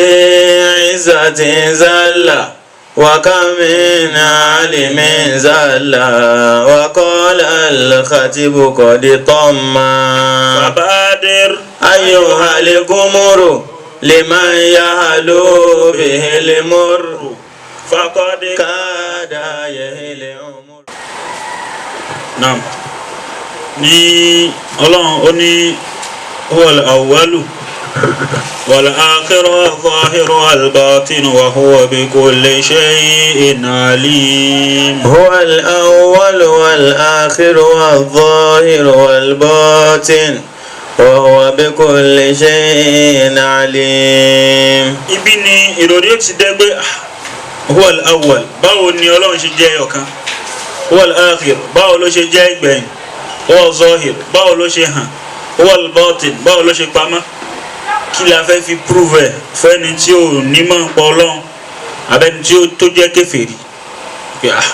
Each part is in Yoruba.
عزة زلة وكم من عالم زلة وقال الخطيب قد طمّا. فبادر أيها القمر لمن يهلو به المر فقد كاد يهل عمر. Naam, ní Ọlọ́run ó ní huwal awwalu wal akhiru wal zahiru wal batinu wa huwa bi kulli shay'in alim. هو الأول والآخر والظاهر والباطن وهو بكل شيء عليم. Ibi ni ìròrí ó ti dẹ́gbẹ́. Huwal awwal, báwo ni Ọlọ́run ṣe jẹ́ ọ̀kan? Huwal akhir, báwo ló ṣe jẹ́ ìgbẹ̀yìn? Huwal zahir, báwo ló ṣe hàn? Huwal batin, báwo ló ṣe pamọ́? Kí la fẹ́ fi prove ẹ̀ fẹ́ni tí ò nímọ̀ ń pa Ọlọ́run abẹ́ni tí ó tó jẹ́ kèfèrí pé ah,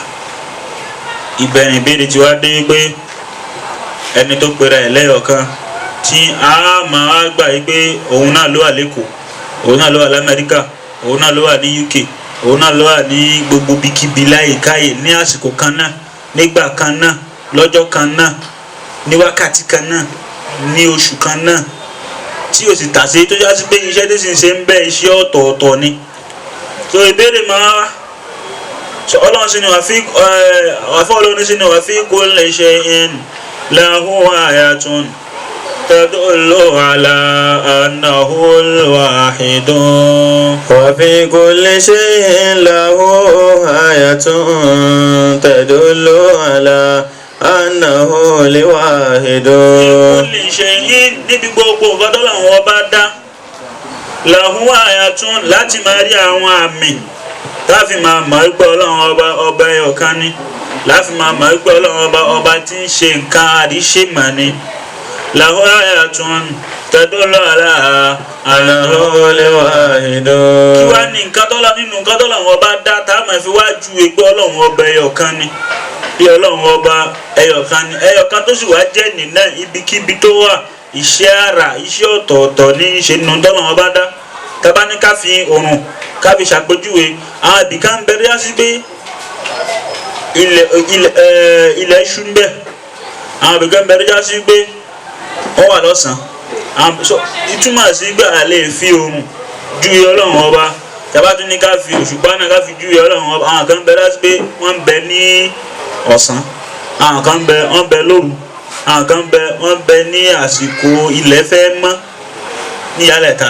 ìbẹ̀rìn ìbéèrè tí wàá dé pé ẹni tó pera ẹ̀ lẹ́yọ̀kan tí a máa gbà yí pé òun náà ló wà lẹ́kọ̀ọ́, òun náà ló wà lamẹ́ríkà, òun náà ló wà ní UK, òun náà ló wà ní gbogbo ibikíbi láyìíkáyè ní àsìkò kan náà, nígbà kan náà, lọ́jọ́ kan náà, ní wákàtí kan náà, ní oṣù kan náà, tí o sì tàsé tó já sí pé iṣẹ́ tí sì ń ṣe ń bẹ́ iṣẹ́ ọ̀tọ̀ọ̀tọ̀ ni. So ìbéèrè máa wá so Ọlọ́run sí ni wà fi àfọ́ Ọlọ́run sí ni wà fi kulli shay'in lahu ayatun tadullu ala annahu al-wahidun. وفي كل شيء له آية تدل على أنه الواحد. Kulli shay'in, níbi gbogbo nǹkan tó làwọn ọba dá, lahu ayatun, láti máa rí àwọn àmì láfi máa mọ̀ pé Ọlọ́run ọba ọba ẹyọ̀kan ni, láfi máa mọ̀ pé Ọlọ́run ọba ọba tí ń ṣe nǹkan àríṣèmọ̀ ni. Lahu ayatun tadullu ala أنه الواحد. Kí wá ní nǹkan tó lọ nínú nǹkan tó làwọn ọba dá tá a máa fi wá ju pé Ọlọ́run ọba ẹyọ̀kan ni, bí Ọlọ́run ọba ẹyọ̀kan ni, ẹyọ̀kan tó sì wá jẹ́ nìna ibikíbi tó wà, iṣẹ́ àrà iṣẹ́ ọ̀tọ̀ọ̀tọ̀ ní í ṣe nínú tọ́lọ́run ọba dá. Tábà ní ká fi òrùn ká fi ṣàpèjúwe, àwọn ibìkan ń bẹ sí pé ilẹ̀ ilẹ̀ ẹ̀ ilẹ̀ ṣú ń bẹ, àwọn ibìkan ń bẹ sí pé wọ́n wà lọ́sàn-án. So ìtumọ̀ sí gbà á lè fi òrùn ju Ọlọ́run ọba. Tàbá tún ní ká fi òṣùpá náà ká fi ju Ọlọ́run ọba, àwọn kan ń bẹ láti pé wọ́n ń bẹ ní ọ̀sán, àwọn kan ń bẹ wọ́n ń bẹ lóru, àwọn kan ń bẹ wọ́n ń bẹ ní àsìkò ilẹ̀ fẹ́ mọ́ ní ìyálẹ̀ta.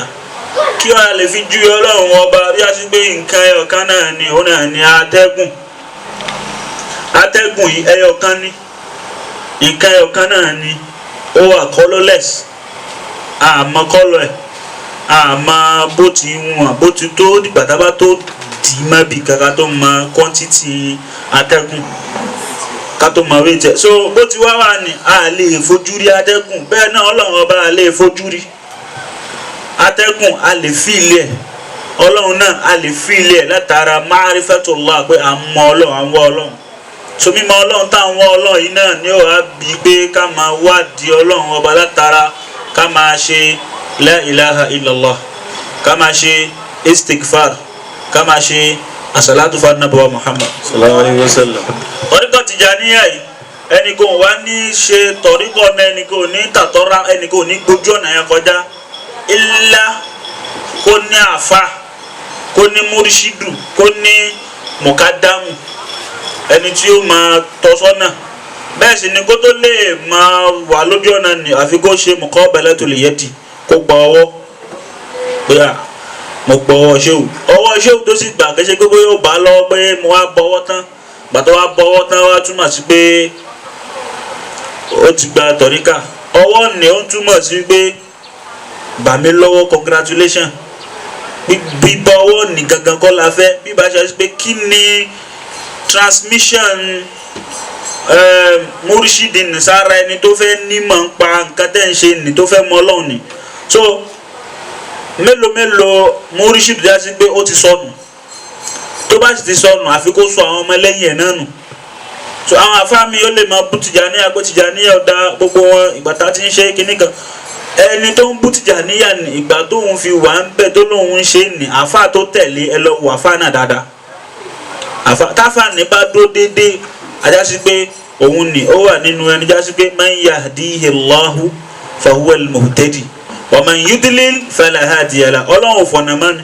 Kí wọ́n lè fi ju Ọlọ́run ọba bí a ṣe pé nǹkan ẹyọ̀kan náà ni, òun náà ni atẹ́gùn. Atẹ́gùn yìí ẹyọ̀kan ni, nǹkan ẹyọ̀kan náà ni, ó wà colourless, àmọ́ kọ́lọ̀ ẹ̀ àmọ́ bó ti wọ̀n bó ti tó dìgbà tá a bá tó dì í mọ́ bí kàkà tó mọ quantity atẹ́gùn ká tó mọ weight ẹ̀. So bó ti wá wà ní a lè fojú rí atẹ́gùn, bẹ́ẹ̀ náà Ọlọ́run ọba a lè fojú rí atẹ́gùn, a lè feel ẹ̀. Ọlọ́run náà a lè feel ẹ̀ látara ma'rifatullah, pé à ń mọ Ọlọ́run, à ń wá Ọlọ́run. So mímọ̀ Ọlọ́run tá à ń wá Ọlọ́run yìí náà ni ó wá bí pé ká máa wádìí Ọlọ́run ọba látara ká máa ṣe la ilaha illallah, ká máa ṣe istighfar, ká máa ṣe asalatu fa nabuwa Muhammad sallallahu alayhi wa sallam. Tọ̀ríkọ̀ Tìjàníyà yìí, ẹnì kò wá ní ṣe tọ̀ríkọ̀ náà, ẹnì kò ní tàtọ́ra, ẹnì kò ní gbójú ọ̀nà yẹn kọjá ilá kó ní àfa, kó ní múrísídù, kó ní mùkádámù, ẹni tí ó máa tọ́ sọ́nà. Bẹ́ẹ̀ sì ni kó tó lè máa wà lójú ọ̀nà ni àfi kó ṣe muqabalatul yadi, kó gba ọwọ́ pé à mo gbọ́ ọwọ́ ṣéwù. Ọwọ́ ṣéwù tó sì gbà kéṣe pé bóyá ó bá lọ́wọ́ pé mo wá bọ́wọ́ tán. Gbàtọ́ wá bọ́wọ́ tán wá túmọ̀ sí pé ó ti gba tọ̀ríkà. Ọwọ́ ni ó ń túmọ̀ sí pé gbà mí lọ́wọ́, congratulation. Bíbọ ọwọ́ ní gangan kọ́ la fẹ́ bíbá ṣe pé kí ni transmission múrísídìí sára ẹni tó fẹ́ nímọ̀ ń pa nǹkan tẹ́ ń ṣe ní tó fẹ́ mọ Ọlọ́run ni. So mélòó mélòó múrísídìí dá sí pé ó ti sọnù, tó bá sì ti sọnù àfi kó sọ àwọn ọmọ ẹlẹ́yìn ẹ̀ náà nù. So àwọn afáàmì ó lè máa bú Tìjàníyà pé Tìjàníyà ọ̀dà gbogbo wọn ìgbà tá a ti ń ṣe kinní kan. Ẹni tó ń bú Tìjàníyà ní ìgbà tóun fi wà ń bẹ̀ tó lóun ń ṣe ní àáfàá tó tẹ̀lé ẹ lọ wò àáfàá náà dáadáa. Táfà ní bá dúró déédéé ajásí pé òun ni ó wà nínú ẹni jásí pé man yahdihillahu fahuwa al-muhtadi wa man yudlil fala hadiya lahu. Ọlọ́run ò fọ̀nà mọ́ ni,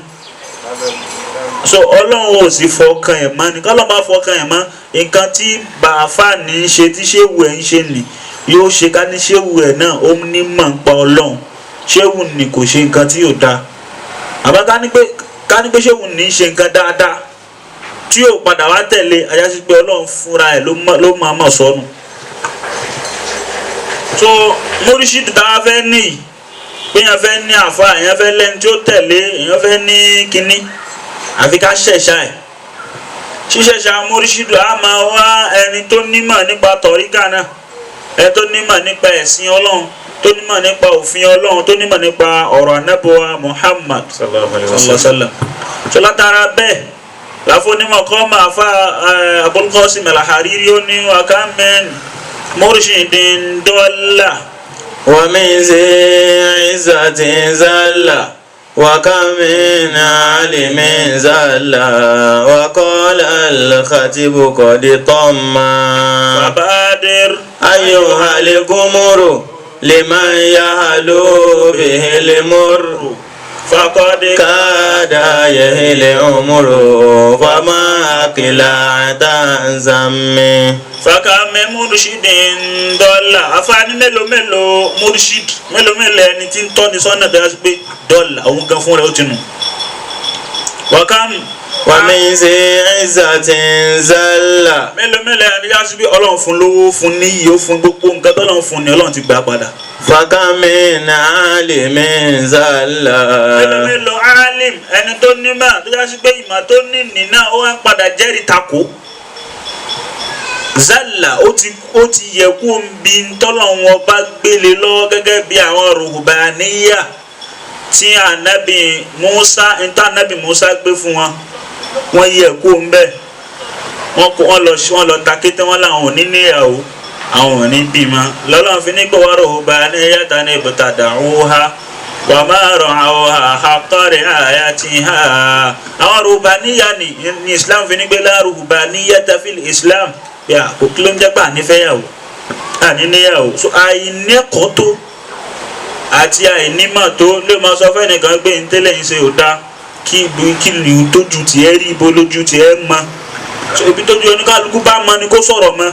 so ọlọ́run ò sì fọkàn ẹ̀ mọ́ ni. Kọ́lọ́n bá fọkàn ẹ̀ mọ́, nǹkan tí bàáfà ní í ṣe tí ṣéwù ẹ̀ ń ṣe nì yóò ṣe. Ká ní ṣéwù ẹ̀ náà ó ní mọ̀ ń pa ọlọ́run, ṣéwù ni kò ṣe nǹkan tí yóò dáa. Àbá ká ní pé ṣéwù ní í ṣe nǹkan dáadáa tí yóò padà wá tẹ̀lé, ajásí pé ọlọ́run fúnra ẹ̀ ló máa mọ̀ sọnù. So mórìṣìdì tá a fẹ́ ní pé èèyàn fẹ́ ní àfa, èèyàn fẹ́ lẹ́ni tí ó tẹ̀lé, èèyàn fẹ́ ní kínní, àfi ká ṣẹ̀ṣà ẹ̀. Ṣíṣẹ̀ṣà mórìṣìdì á máa wá ẹni tó nímọ̀ nípa tọ̀ríkà náà, ẹni tó nímọ̀ nípa ẹ̀sìn ọlọ́run, tó nímọ̀ nípa òfin ọlọ́run, tó nímọ̀ nípa ọ̀rọ̀ anábọ̀wá Muhammad sallallahu alayhi sallallahu alaihi wasallam. So látara bẹ́ẹ̀ láfónímọ̀ kọ́ máa fa Abul Qasim al-Hariri ó ní wàkàmẹ́n murshidin dọ́là. ومن ذي عزة زل وكم من عالم زل وقال الخطيب قد طم فبادر أيها القمر لمن يهلو به المر فقد كاد يهل عمره فما أقلعت عن ذمه fàkàmẹ́ murshidin dọ́là. Àfààní mélòó mélòó murshid, mélòó mélòó ẹni tí ń tọ́ni sọ́nà tó yà sí pé dọ́là òun gan fún rẹ̀ ó ti nù. Wàkàm ومن ذي عزة زل mélòó mélòó ẹni yà sí pé ọlọ́run fún lówó, fún níyì, ó fún gbogbo nǹkan tọ́lọ́run fún ni ọlọ́run ti gbà padà. فكم من عالم زل Mélòó mélòó alim, ẹni tó nímọ̀ tó yà sí pé ìmọ̀ tó ní nìna ó wá ń padà jẹ́rìí takò. Zalla ó ti yẹ kó ń bi ntọ́lọ́run ọba gbélé lọ́wọ́ gẹ́gẹ́ bí àwọn rùhùbáníyà tí anabi Musa ntọ́ anabi Musa gbé fún wọn, wọ́n yẹ kó ń bẹ́ẹ̀. Wọ́n kó wọ́n lọ ta kété, wọn làwọn ò ní níyàwó, àwọn ò ní bímọ. Lọ́lọ́run fi ní pé wọ́n rùhùbáníyà ta ní ibtada'uha wa ma ra'awha haqqa ri'ayatiha. Àwọn rùhùbáníyà ní Islam fi ní pé la ruhbaniyata fil Islam, bí a kò kí ló ń jẹ́ pé ànífẹ́yàwó àníníyàwó. So àìnẹ́kọ̀ọ́ tó àti àìnímọ̀ tó lè máa sọ fẹ́nìkan pé ń tẹ́lẹ̀ ń ṣe ò dáa, kí ibi kí ni tójú tiẹ̀ rí, ibo lójú tiẹ̀ mọ. So ibi tójú oníkálukú bá mọ ni kó sọ̀rọ̀ mọ́.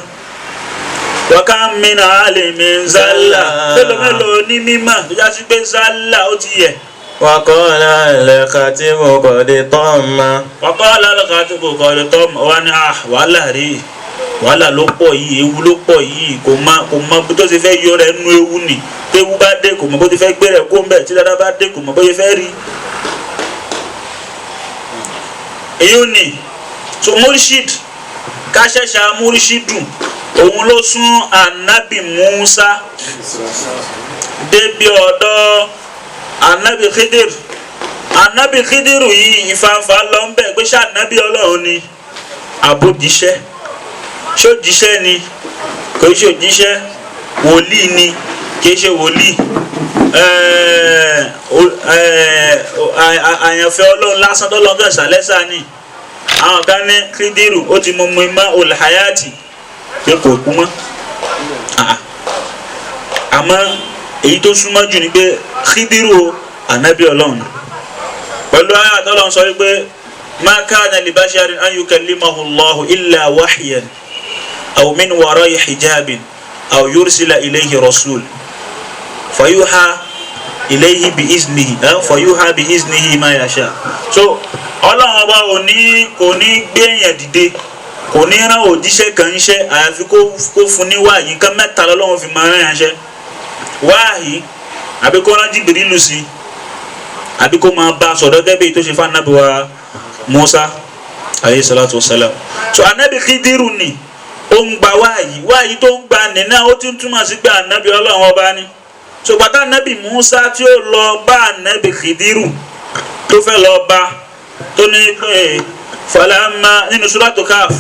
Wákà mìíràn àlèmí zálà, mélòó mélòó ní mímọ̀ tó já sí pé zálà ó ti yẹ. وقال الخطيب قد طم Wàkọ́ alálọ́ka tó kò kọ́ ọ́ tọ́ wa ní wàhálà rí, wàhálà ló pọ̀ yìí, ewu ló pọ̀ yìí, kò mọ bó tó ṣe fẹ́ yọ rẹ̀ nú ewu nì. Téwu bá dé kò mọ bó ti fẹ́ gbé rẹ̀ kó ń bẹ̀, tí dáadáa bá dé kò mọ bó ṣe fẹ́ rí. Èyí ò ní so murshid káṣẹ́ṣà murshidu òun ló sún anabi Musa débi ọ̀dọ̀ anabi Khidir. Anabi Khidiru yìí ìfanfà lọ ń bẹ̀ pé ṣé anabi ọlọ́run ni àbójíṣẹ́, ṣójíṣẹ́ ni kò ṣe òjíṣẹ́, wòlíì ni kì í ṣe wòlíì, àyànfẹ́ ọlọ́run lásán tó lọ́gàn ṣàlẹ́sà ni. Àwọn kan ní Khidiru ó ti mú mu imá olùhayati pé kò kú mọ́. Àmọ́ èyí tó súnmọ́ jù ni pé Khidiru ànábì ọlọ́run pẹ̀lú ayé àtọ́lọ́run sọ wípé ma kana li basharin an yukallimahu Allahu illa wahyan aw min wara'i hijabin aw yursila ilayhi rasul fayuha ilayhi bi iznihi fayuha bi iznihi ma yasha. So ọlọ́run ọba kò ní gbéyàn dìde, kò ní rán òjíṣẹ́ kan ṣẹ́ àyàfi kó fún ní wáyé. Nǹkan mẹ́ta lọ́lọ́run fi máa rán yàn ṣẹ́: wáyé, àbí kó rán Jìbìrìlù sí, àbí kó máa bá a sọ̀rọ̀ gẹ́gẹ́ bí tó ṣe fún Ànábì wa Musa alayhi salatu wa salam. So Ànábì Khidiru ni ó ń gba wáyé, wáyé tó ń gba nínú ó ti ń túmọ̀ sí pé Ànábì ọlọ́run ọba ni. So gbàtà Ànábì Musa tí ó lọ bá Ànábì Khidiru tó fẹ́ lọ bá tó ní pé falama nínú suratu Kaf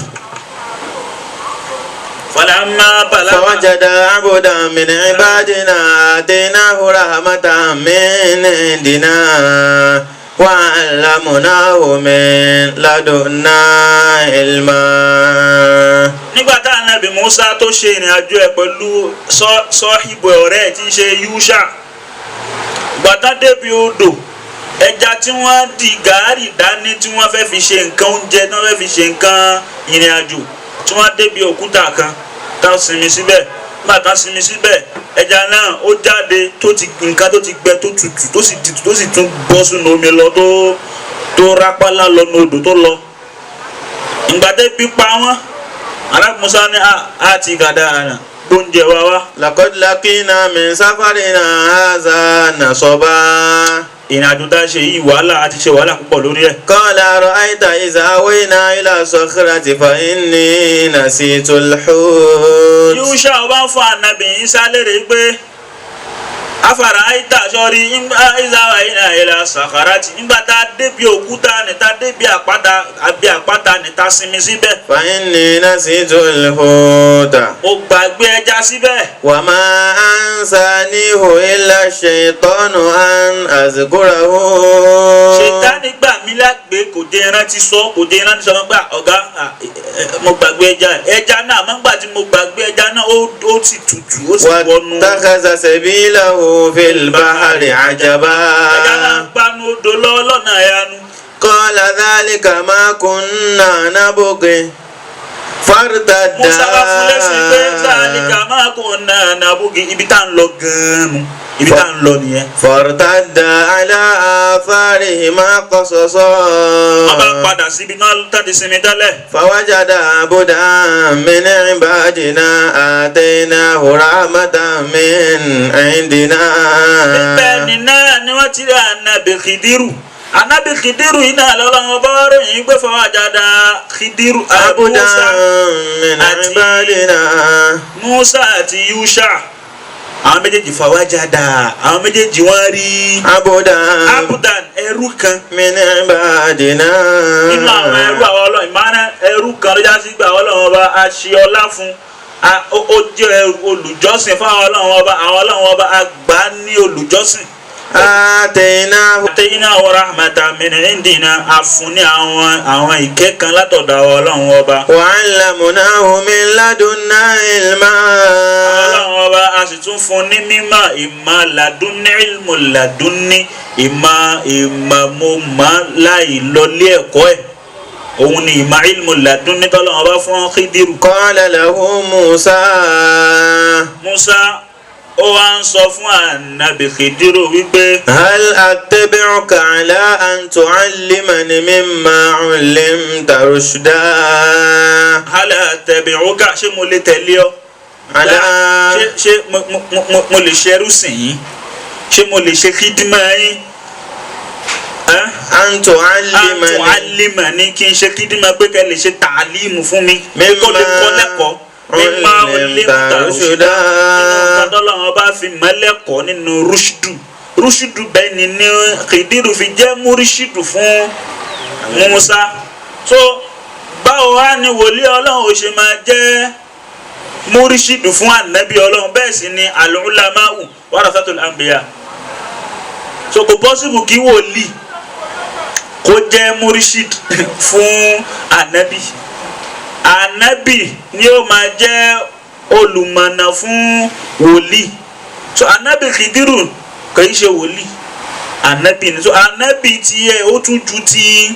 Falamma balagha. فوجد عبدا من عبادنا آتيناه رحمة من عندنا وعلمناه من لدنا علما. Nígbà tá ànábì Musa tó ṣe ìrìn àjò ẹ̀ pẹ̀lú sọ́hìbù ọ̀rẹ́ ẹ̀ tí ń ṣe Yúṣà, gbàtà débi odò, ẹja tí wọ́n di gàárì dání tí wọ́n fẹ́ fi ṣe nǹkan oúnjẹ, tí wọ́n fẹ́ fi ṣe nǹkan ìrìn àjò, tí wọ́n débi òkúta kan tá a sinmi síbẹ̀. Nígbà tá a sinmi síbẹ̀, ẹja náà ó jáde tó ti nǹkan tó ti gbẹ tó tutù tó sì tutù tó sì tún bọ́ sínú omi lọ tó rápálá lọ ní odò tó lọ. Ìgbà tẹ́bi pa wọ́n, Ànábì Musa ní a ti gàdá àná gbóúnjẹ wa wá. لقد لقينا من سفرنا هذا نصبا. Ìrìn àjò tá a ṣe yìí, wàhálà, a ti ṣe wàhálà púpọ̀ lórí ẹ̀. قال أرأيت إذا أوينا إلى الصخرة فإني نسيت الحوت. Yúṣà ọba ń fún ànábì Ìsá lérè pé afàrà àìtà sọrí ìzáwà iná ìlà sàkàràtì, nígbà tá a débi òkúta ní tá a débi àpáta àbí àpáta ní tá a sinmi síbẹ̀. فإني نسيت الحوت. Mo gbàgbé ẹja síbẹ̀. وما أنسانيه إلا الشيطان أن أذكره. Ṣètánì gbà mí lágbè, kò dé rántí sọ, kò dé rántí sọ gbà ọ̀gá, mo gbàgbé ẹja ẹja náà, àmọ́ gbà tí mo gbàgbé ẹja náà ó sì tutù, ó sì wọnú. واتخذ سبيله في البحر عجبا. Ẹja náà gbanú odò lọ lọ́nà ẹ̀yanu. قال ذلك ما كنا نبغي فارتدا. Musa bá fún lẹ́sìn pé sáàlìkà máa kò náà nàbúgì, ibi tá à ń lọ gan-an nu, ibi tá à ń lọ nìyẹn. فارتدا على آثارهما قصصا. Wọ́n bá padà síbi náà tàbí sinmi tẹ́lẹ̀. فوجد عبدا من عبادنا آتيناه رحمة من عندنا. Bẹ́ẹ̀ ni náà ni wọ́n ti rí Ànábì Khidiru. Ànábì Khidiru yìí náà lọ́lọ́run bá ròyìn pé fawajada Khidiru عبدا Musa من عبادنا. Musa àti Yusha, àwọn méjèèjì fawajada, àwọn méjèèjì wọ́n rí عبدا abudan, ẹrú kan من عبادنا. nínú àwọn ẹrú àwọn Ọlọ́run. Ìmọ̀ràn ẹrú kan ló já sí gbà Ọlọ́run ọba a ṣe ọlá fún, ó jẹ́ olùjọ́sìn fún àwọn Ọlọ́run ọba, àwọn Ọlọ́run ọba a gbà á ní olùjọ́sìn. آتيناه Àtẹ̀yìnà wa rahmatan min indina, àfún ní àwọn ìkẹ́ kan látọ̀dọ̀ àwọn Ọlọ́run ọba. وعلمناه من لدنا علما. Ọlọ́run ọba a sì tún fún ní mímọ̀, ìmọ̀ làdúnní, ilmu làdúnní, ìmọ̀ mo mọ̀ láì lọlé ẹ̀kọ́ ẹ̀, òun ni ìmọ̀ ilmu làdúnní tọ́lọ́run ọba fún Khidiru. قال له موسى. Musa ó wá ń sọ fún Ànábì Khidiru wípé هل أتبعك على أن تعلمني مما علمت رشدا. hal attabi'uka, ṣé mo lè tẹ̀lé ọ? على Ṣé mo lè ṣerú sìn yín? Ṣé mo lè ṣe kídímà yín? أن تعلمني Àtúnálímà ní kí n ṣe kídímà pé kẹ́ lè ṣe tàlímù fún mi. Kó lè kọ́ lẹ́kọ̀ọ́. Mímá علمت olè رشدا. Nínú tọ́lọ́run bá fi mọ́lẹ́kọ̀ọ́ nínú rúṣùdù. Rúṣùdù bẹ́ẹ̀ ni Khidiru fi jẹ́ múríṣìdù fún Musa. So báwo wá ni wòlíì Ọlọ́run ò ṣe máa jẹ́ múríṣìdù fún ànábì Ọlọ́run? Bẹ́ẹ̀ sì ni al-ulama'u warathatul anbiya. So kò pọ́sibù kí wòlíì kó jẹ́ múríṣìd fún ànábì. Ànábì ni ó máa jẹ́ olùmọ̀nà fún wòlíì. So ànábì Khidiru kò í ṣe wòlíì, ànábì ni. So ànábì tiẹ̀ ó tún ju ti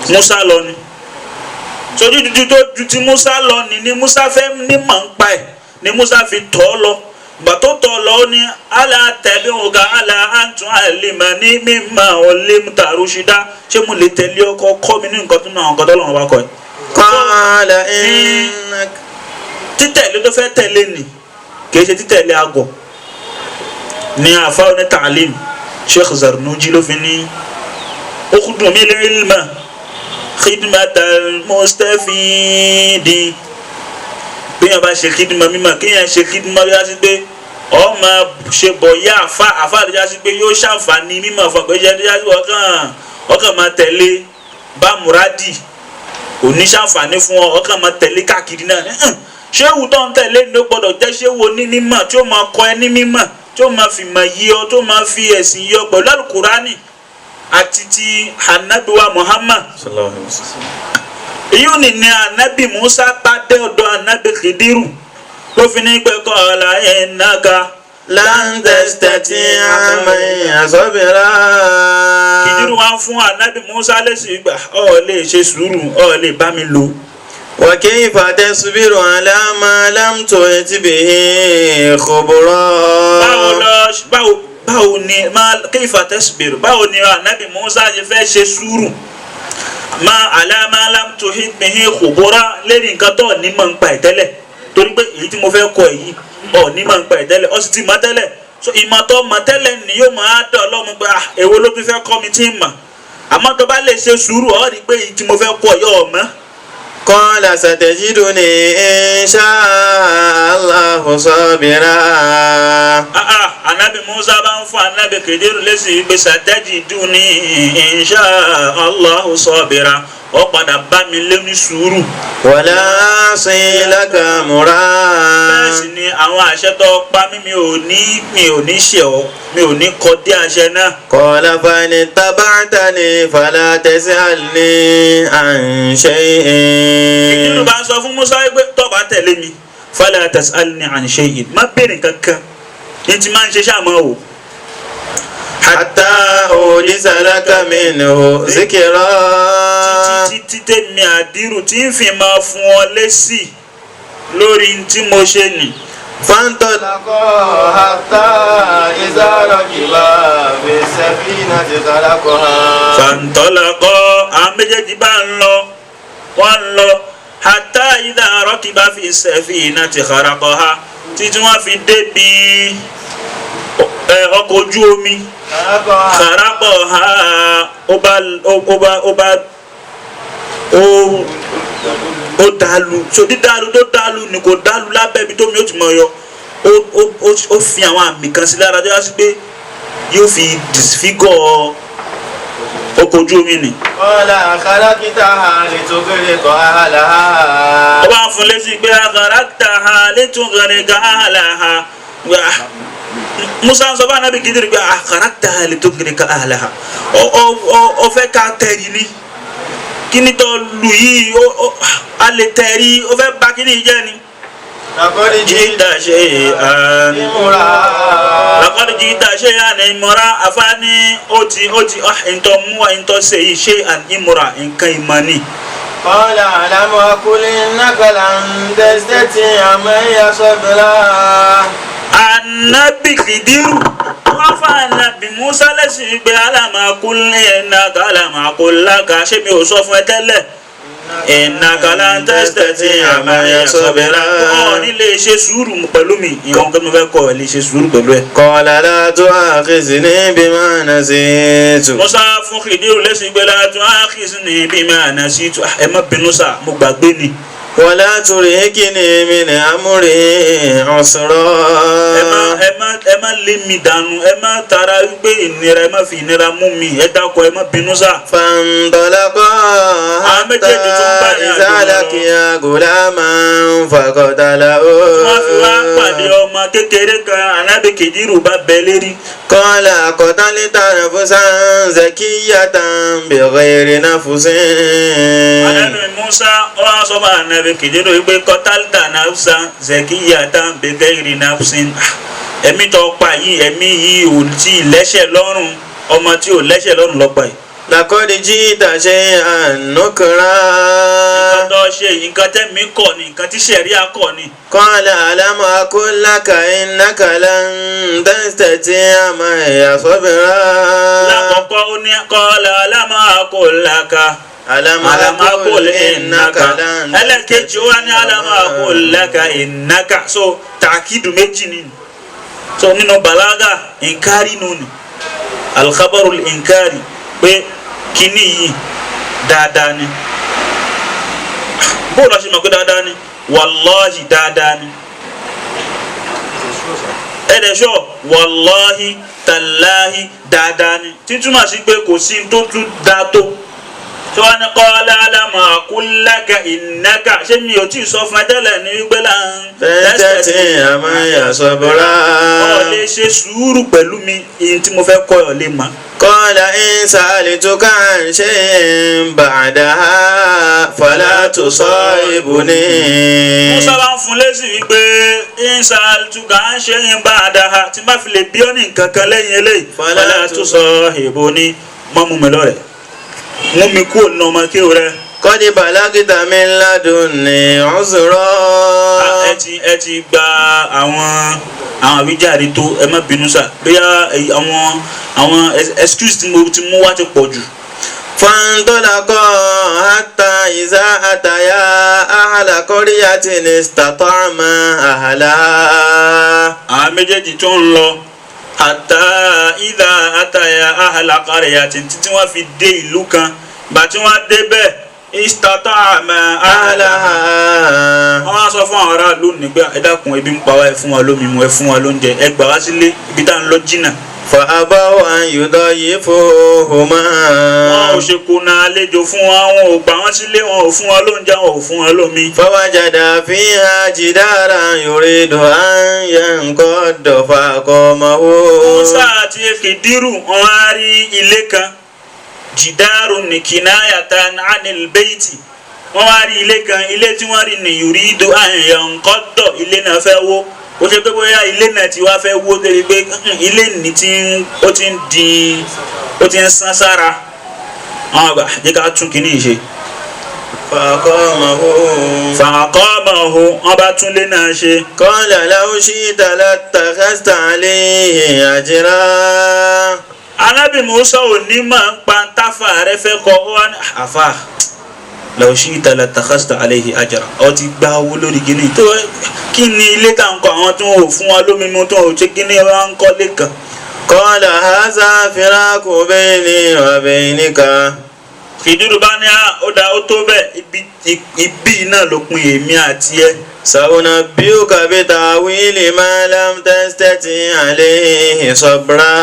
Musa lọ ni. So jújù tó ju ti Musa lọ ni Musa fẹ́ nímọ̀ ń pa ẹ̀ ni Musa fi tọ́ ọ lọ. Ìgbà tó tọ́ ọ lọ, ó ní ala tabi'uka ala an tu'allimani mimma ullimta rushda, ṣé mo lè tẹ̀lé ọkọ kọ́ mi ní nǹkan tó náà nǹkan tó lọ́wọ́ bá kọ́ ẹ. قال إنك Títẹ̀lé tó fẹ́ tẹ̀lé ni kì í ṣe títẹ̀lé àgọ̀ ní àfa oní tàlím Sheikh Zarnuji ló fi ní ukhdumil ilma khidmatal mustafidi. Bí yẹn bá ṣe khidma mímọ̀, kí yẹn ṣe khidma bí wọ́n ti pé ọ máa ṣe bọ̀ yá àfa àfa àti jásí pé yóò ṣàǹfààní mímọ̀ fún ọ̀pẹ̀ jẹ́ jásí ọkàn máa tẹ̀lé bá muradi òní ṣàǹfààní fún ọ, ọkàn máa tẹ̀lé káàkiri náà. Ṣéwù tó ń tẹ̀lé ní ó gbọ́dọ̀ jẹ́ ṣéwù onímọ̀ tí ó máa kọ́ ẹ ní mímọ̀, tí ó máa fi mọ̀ yí ọ, tó máa fi ẹ̀sìn yí ọ pẹ̀lú alukurani àti ti anabiwa Muhammad. Èyí ò ní ní anabi Musa bá dé ọ̀dọ̀ anabi Khidiru ló fi ní pé qala innaka lan tastati'a ma'iya sabra. Khidiru wá fún anabi Musa lẹ́sìn ìgbà ọ̀ lè ṣe sùúrù, ọ̀ lè bá mi lò. Wa kayfa tasbiru ala ma lam tuhit bihi khubra. Báwo ni kayfa tasbiru, báwo ni anabi Musa ṣe fẹ́ ṣe sùúrù ma ala ma lam tuhit bihi khubra lérí nǹkan tó ní mọ̀ ń pa ẹ̀ tẹ́lẹ̀, torí pé èyí tí mo fẹ́ kọ èyí ọ̀ ní mọ̀ ń pa ẹ̀ tẹ́lẹ̀, ọ sì ti mọ̀ tẹ́lẹ̀. So ìmọ̀ tó mọ̀ tẹ́lẹ̀ ni yóò máa dọ̀ ọlọ́run pé èwo ló tún fẹ́ kọ́ mi tí ń mọ̀, àmọ́ tó bá lè ṣe sùúrù ọ rí pé èyí tí mo fẹ́ kọ yóò mọ̀. Qala satajiduni insha Allahu sabira. Anabi Musa bá ń fún anabi Khidiru lésì pé satajiduni insha Allahu sabira, ó padà bá mi lé ní sùúrù. Wala asi laka amra. Bẹ́ẹ̀ sì ni àwọn àṣẹ tó pa mí mi ò ní ṣe ọ́, mi ò ní kọ dé àṣẹ náà. Qala fa in ittaba'tani fala tas'alni an shay'in. Khidiru bá ń sọ fún Musa pé tó bá tẹ̀lé mi fala tas'alni an shay'in, má béèrè kankan ní ti máa ń ṣe ṣáà o. Hatta udisa laka minhu zikra. Títí tèmi àdírù tí ń fi máa fún ọ lésì lórí tí mo ṣe nì. Fantalaqa hatta iza rakiba fi safinati kharaqaha. Fantalaqa, àwọn méjèèjì bá ń lọ, wọ́n ń lọ hatta iza rakiba fi safinati kharaqaha, títí wọ́n fi débi ọkọ̀ ojú omi. Kharaqaha, ó bá ó dàlú. So dídàlú tó dàlú ni kò dàlú lábẹ́ ibi tó mi ó ti mọ̀ yọ. Ó fi àwọn àmì kan sí lára tó yá sí pé yóò fi disfigure ọkọ̀ ojú omi ni. Qala kharaqtaha litughriqa ahlaha. Ó bá ń fún létí pé kharaqtaha litughriqa ahlaha. Musa ń sọ fún anabi Khidiru pé kharaqtaha litughriqa ahlaha. Ó fẹ́ ká tẹ̀rí ni, kíni tó lù yìí a lè tẹ̀rí, ó fẹ́ bà kíni jẹ́ ni. Laqad Jita shay'an imra. Laqad jita shay'an imra. Àfáàní ó ti ntọ́ mú wa ntọ́ ṣe yìí shay'an imra, nǹkan ìmọ̀ ni. Qala alam aqul innaka lan tastati'a ma'iya sabra. Anabi Khidiru wọ́n fa anabi Musa lẹ́sìn pé alam aqul innaka alam aqul laka, ṣé mi ò sọ fún ẹ tẹ́lẹ̀ innaka lan tastati'a ma'iya sabra. Ọ̀ ní lè ṣe sùúrù pẹ̀lú mi, ìwọ̀n kí mo fẹ́ kọ́ ẹ lè ṣe sùúrù pẹ̀lú ẹ. Qala la tu'akhizni bima nasitu. Musa fún Khidiru lẹ́sìn pé la tu'akhizni bima nasitu, ẹ má bínú sá, mo gbàgbé ni. Wala turhikni min amri usra. Ẹ má lé mi dànù, ẹ má tara wípé ìnira, ẹ má fi ìnira mú mi, ẹ dákọ, ẹ má bínú sá. Fantalaqa hatta iza laqiya gulaman faqatalahu. Wọ́n fi wá pàdé ọmọ kékeré kan, Ànábì Khidiru bá bẹ lérí. Qala qatalta nafsan zakiyatan bighayri nafsin. Ànábì Musa wọ́n sọ fún Ànábì Khidiru wípé qatalta nafsan zakiyatan bighayri nafsin. Ẹ̀mí tó pa yìí, ẹ̀mí yìí ò tí ì lẹ́sẹ̀ lọ́rùn, ọmọ tí ò lẹ́sẹ̀ lọ́rùn ló pa yìí. Laqad ji'ta shay'an nukra. Nǹkan tó ṣe nǹkan tẹ́mi kọ̀ ni, nǹkan tí ṣẹ̀ríà kọ̀ ni. Qala alam aqul laka innaka lan tastati'a ma'iya sabra. Lákọ̀ọ́kọ́ ó ní qala alam aqul laka. Alam aqul innaka lan. Ẹlẹ́kejì ó wá ní alam aqul laka innaka. So tàkìdù méjì ni. So nínú balaga inkari nù ni, alkhabarul inkari, pé kíní yìí dáadáa ni. Bó lọ ṣe mọ̀ pé dáadáa ni? Wàláhì dáadáa ni. Ẹ̀dẹ̀ṣọ́ wàláhì tàláhì dáadáa ni, títúmọ̀ sí pé kò sí tó tún dáa tó. So wá ní qala alam aqul laka innaka ṣé mi ò tí ì sọ fún ẹ tẹ́lẹ̀ ní wípé là ń tẹ́tẹ́ àmàyà sọ̀bọ̀rà. Ọ lè ṣe sùúrù pẹ̀lú mi ìyẹn tí mo fẹ́ kọ́ ọ lè mọ̀. Qala in sa'altuka an shay'in ba'daha fala tusahibni. Musa bá ń fún lésì wípé in sa'altuka an shay'in ba'daha tí n bá fi lè bí ọ́ ní nǹkan kan lẹ́yìn eléyìí fala tusahibni mọ́ mú mi lọ́rẹ̀ mú mi kúrò nínú ọmọ kéwù rẹ. Qad balagta min ladunni uzra. Ẹ ti gba àwọn àwíjàre tó ẹ má bínú sá bóyá àwọn excuse tí mo ti mú wá ti pọ̀ jù. Fantalaqa hatta iza ataya ahla qaryatin istata'ama ahlaha. Àwọn méjèèjì tó ń lọ hatta iza ataya ahla qaryatin títí wọ́n fi dé ìlú kan gbà tí wọ́n dé bẹ́ẹ̀ istata'ama ahlaha. Wọ́n wá sọ fún àwọn aráàlú nígbà ẹ dákun ebi ń pa wá ẹ fún wa lómi mu ẹ fún wa lóúnjẹ ẹ gbà wá sílé ibi tá à ń lọ jìnnà. Fa abaw an yudayifuhuma. Wọn ò ṣe kùnà àlejò fún wa wọn ò gbà wọ́n sílé wọn ò fún wa lóúnjẹ wọn ò fún wa lómi. Fawajada fiha jidaran yuridu an yanqadda faqamahu. Musa àti Khidiru wọn á rí ilé kan jidaru ní kinayatan anil beiti wọ́n wá rí ilé kan ilé tí wọ́n rí ní yuridu an yanqadda ilé náà fẹ́ wó ó ṣe pé bóyá ilé náà ti wá fẹ́ wó débi pé ilé ní tí ó ti ń di ó ti ń sán sára àwọn àgbà jẹ́ ká tún kínní ṣe. Faqamahu. Faqamahu wọ́n bá tún lé náà ṣe. Qala law shi'ta lattakhadhta alayhi ajra. Anábì Musa ò ní máa ń pa ntáfà rẹ fẹ́ kọ ó wá ní àfà law shi'ta lattakhadhta alayhi ajra ọ ti gba owó lórí gíní tó kí ni ilé tá ń kọ àwọn tó ń fún wa lómi mu tó ń ṣe kíní wa ń kọ́ lẹ́kàn. Qala hadha firaqu bayni wa baynika. Khidiru bá ní ó da ó tó bẹ́ẹ̀ ibi náà ló pin èmi àti ẹ. Sa'unabbi'uka bita'wili ma lam tastati' alayhi sabra.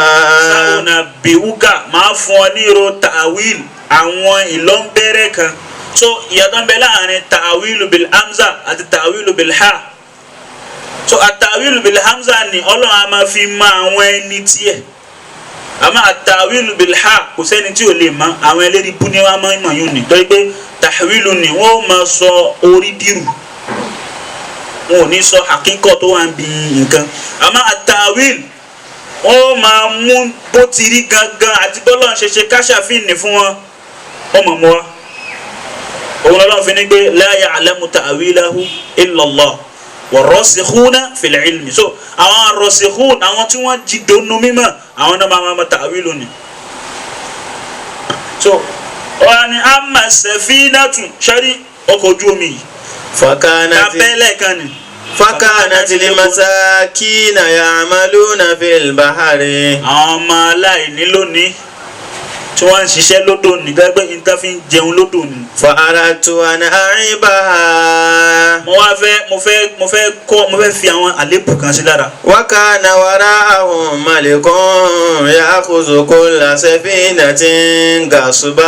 Sa'unabbi'uka máa fún ọ ní ìró ta'wil àwọn ìlọ́nbẹ̀rẹ̀ kan. So ìyàtọ̀ ń bẹ láàrin ta'wilu bil hamza àti ta'wilu bil ha. So àtàwílù bil hamza ni Ọlọ́run a máa fi mọ àwọn ẹni tiẹ̀. Àmọ́ àtàwílù bil ha kò sẹ́ni tí ò lè mọ àwọn ẹlẹ́rìí bú ni wọ́n máa ń mọ̀ yún ni. Torí pé tàwílù ni wọ́n máa sọ orí dìrù. Wọn ò ní sọ àkíkọ̀ tó wà ń bi nǹkan. Àmọ́ àtàwílù wọ́n máa mú bó ti rí gangan àti bọ́lá ń ṣe ṣe káṣàfíìnì fún wọn. Wọ́n mọ̀ mọ́ wa. Òun lọ́lọ́run fi ní pé la ya'lamu ta'wilahu illa Allah warrasikhuna fil ilmi. So àwọn arrasikhun àwọn tí wọ́n jí dónú mímọ́ àwọn náà máa ma ta'wilu ni. So wọ́n ní amma safinatu ṣẹ́rí ọkọ̀ ojú omi yìí. Abẹ́lẹ̀ kan ni. Fakanat limasakina ya'maluna fil bahri. Àwọn ọmọ aláìní lónìí tí wọ́n ń ṣiṣẹ́ lódò ní gbẹ́gbẹ́ níta fi ń jẹun lódò ní. Fa aradtu an a'ibaha. Mo wá fẹ́ mo fẹ́ kọ́ mo fẹ́ fi àwọn àlébù kan sí lára. Wa kana wara'ahum malikun ya'khudhu kulla safinatin ghasba. Ó